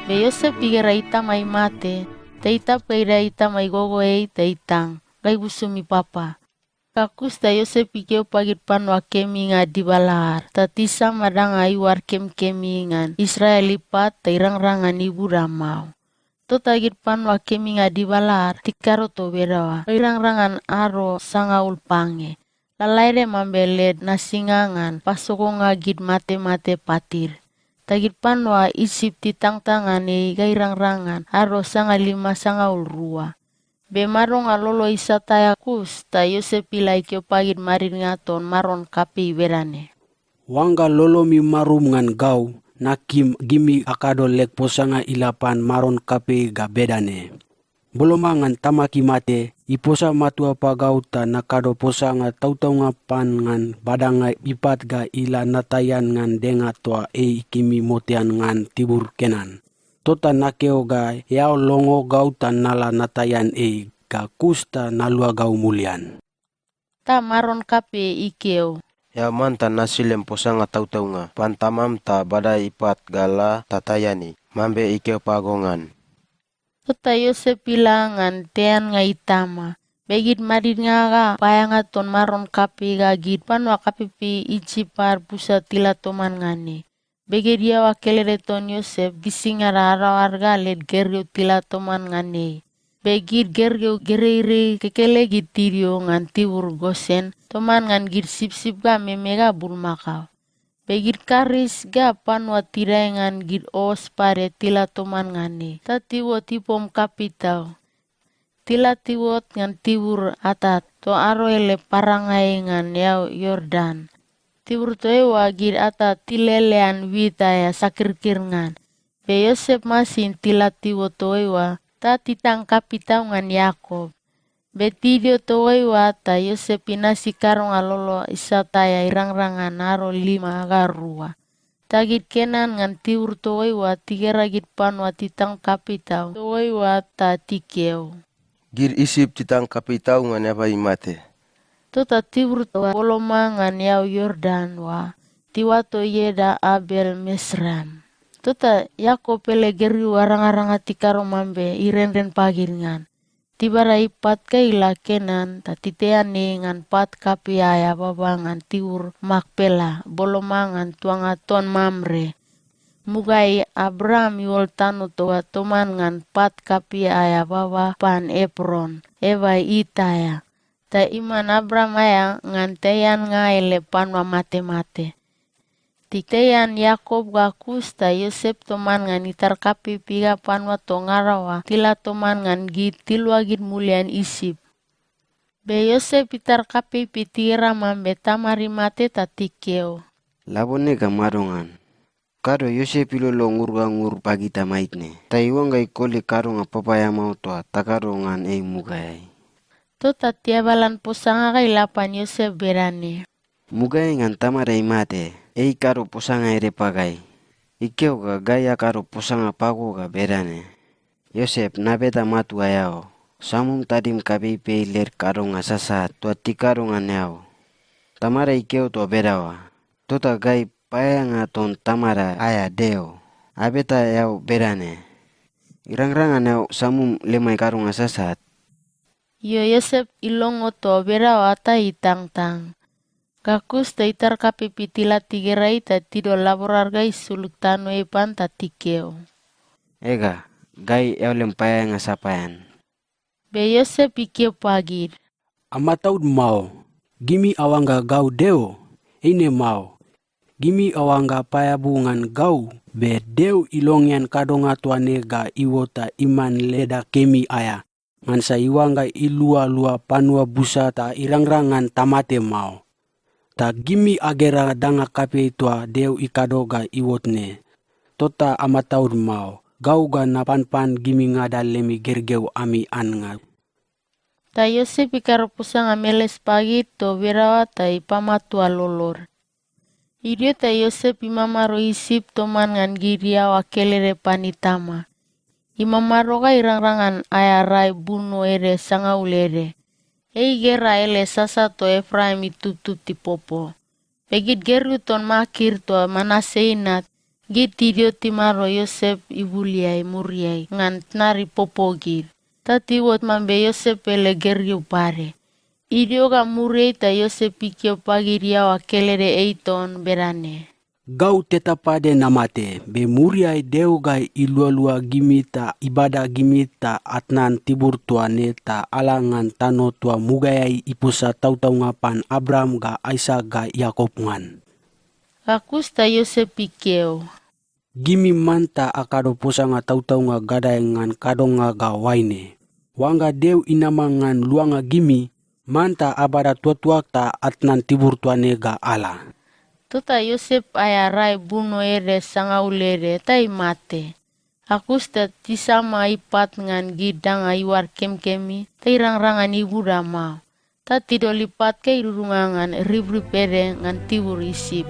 Be Iosep igera itama imate, ta itap ga idae itama igogo ei ta itang, ga ibusum ipapa. Ga kus ta Iosep ikeo pagid panua keminga dibala ad, ta tisama danga iuad kemikemi ngan Israel ipat ta irangrang ngan ibuda mao. Tota gid panua keminga dibala ad tikado toa bedaoa, irangrang ngan ado sangaul pange, lalaede mambe led nasinga ngan pasogonga gid matemate patid. Ta gid panua Isip titangtang ngan ei ga irangrang ngan ado sangalima sangaul rua. Be madonga lolo isat aea kus, ta Iosep ila ikeo pagid madidnga ton maron kapei bedane, "Oangga lolomi marum ngan gau, nakim gimi akado leg posanga ila pan maron kapei ga bedane, 'Boloma ngan tamag imate, iposa matua pagau ta nakado posanga tautaunga pan ngan badanga ipat ga ila nataian ngan denga toa ei ikimi motean ngan tibur Kenan. Tota nakeo ga eao longo gau ta nala nataian ei, ga kus ta nalua gau mulian.'" Ta maron kapei ikeo, "Eao manta nasi lem posanga tautaunga pan tamam ta bada ipat ga la ta taian ei, mambe ikeo pago ngan." Tota Iosep ila ngan taiannga itama, be gid madidnga ga paeaeanga ton maron kapei ga gid panua kapeipei Isip ad busa tila toman ngan ei. Be gid iaoa kelede ton Iosep, gisingada adaoad ga led gergeu tila toman ngan ei. Be gid gergeu gereirei kekelegid tidio ngan tibur Gosen, toman ngan gid sipsip ga meme ga bulmakao. Be gid karis ga panua tidae ngan gid os pade tila toman ngan ei, ta tiuot ipom kapei tau. Tila tiuot ngan tibur Atat, toa ado ele parangai ngan eau Iordan. Tibur toa eoa gid Atat tilelean wit aea sakirkir ngan, be Iosep masin tila tiuot toa eoa, ta titang kapei tau ngan Iakop. Be tidio toa eoa, ta Iosep inasi kadonga lolo isat aea irangrang ngan ado lima ga rua. Ta gid Kenan ngan tibur toa eoa tigera gid panua titang kapei tau toa eoa ta tikeo, "Gid Isip titang kapei tau ngan eaba imate." Tota tibur toa boloma ngan eau Iordan oa tiuato ieda Abel Mesraim. Tota Iakop ele gergeu arangaranga tikado mambe irenren pagid ngan. Tibada ipat ga ila Kenan ta titaian ei ngan pat kapei aea baba ngan tibur Makpela, boloma ngan tuanga ton Mamre. Mugaeai Abraam iuol tano toa toman ngan pat kapei aea baba pan Epron, eaba It aea, ta iman Abraam aea ngan taiannga ele panua matemate. Titaian Iakop ga kus ta Iosep toman ngan itar kapeipei ga panua toa ngada oa tila toman ngan gid tiluagid mulian Isip. Be Iosep itar kapeipei tigera mambe tamad imate ta tikeo, "Labone ga madongan? Kado Iosep ilolo ngur ga ngur pagita maitne, ta iuangga ikoli kadonga papaeamao toa takado ngan ei mugaeai." Tota tiabalan posanga ga ila pan Iosep bedane, "Mugaeai ngan tamada imate, ei ikado posanga ede pagai. Ikeo ga gai akado posanga pago ga bedane, 'Iosep, nabeta matua eao, samum tadim kapeipei led kadonga sasat toa tikado ngan eao.' Tamada ikeo toa bedaoa. Tota gai paeaeanga ton tamada aea Deo, abeta eao bedane, 'Irangrang ngan eao samum lemai kadonga sasat?'" Io, Iosep ilongo toa bedaoa ta itangtang. Ga kus ta itar kapeipei tila tigera ei ta tidol laborad ga isulug tanoeai pan ta tikeo, "Ega, gai eao lem paeaeanga sapaean." Be Iosep ikeo pagid, "Amataud mao. Gimi aoangga gau Deo? Eine mao. Gimi aoangga apaeabu ngan gau, be Deo ilongean kadonga toa ne ga iuot ta iman leda kemi aea, ngansa iuangga ilualua panua busa ta irangrang ngan tamate mao. Ta gimi agera danga kapei toa Deo ikado ga iuot ne. Tota amataud mao. Gau ga napanpan gimingada lemi gergeu ami annga." Ta Iosep ikado posanga meles pagid toa bedaoa ta ipamatua lolod. Idio ta Iosep imamado Isip toman ngan gid iaoa kelede pan itama. imamado ga irangrang ngan aea rai buno ede sangaul ede. Ei igera ele sasa toa Epraim itubtub tipopo. Be gid gergeu ton Makir toa Manase inat, gid tidio timado Iosep ibuleai muriai ngan tnad ipopo gid, ta tiuot mambe Iosep ele gergeu pade. Idio ga muriai ta Iosep ikeo pagid iaoa kelede ei ton bedane, "Gau teta pade namate, be muriai Deo ga ilualua gimi ta ibada gimi ta atnan tibur toa ne ta ala ngan tano toa mugaeai iposa tautaunga pan Abraam ga Aisak ga Iakop ngan." Ga kus ta Iosep ikeo, "Gimi manta akado posanga tautaunga gadae ngan kadonga ga oaine: Oangga Deo inama ngan luanga gimi, manta abada tuatuag ta atnan tibur toa ne ga ala." Tota Iosep aea rai buno ede sangaul ede ta imate. Ga kus ta tisama ipat ngan gid danga iuad kemikemi ta irangrang ngan ibuda mao. Ta tidol ipat ga idudunga ngan ribrib ede ngan tibur Isip.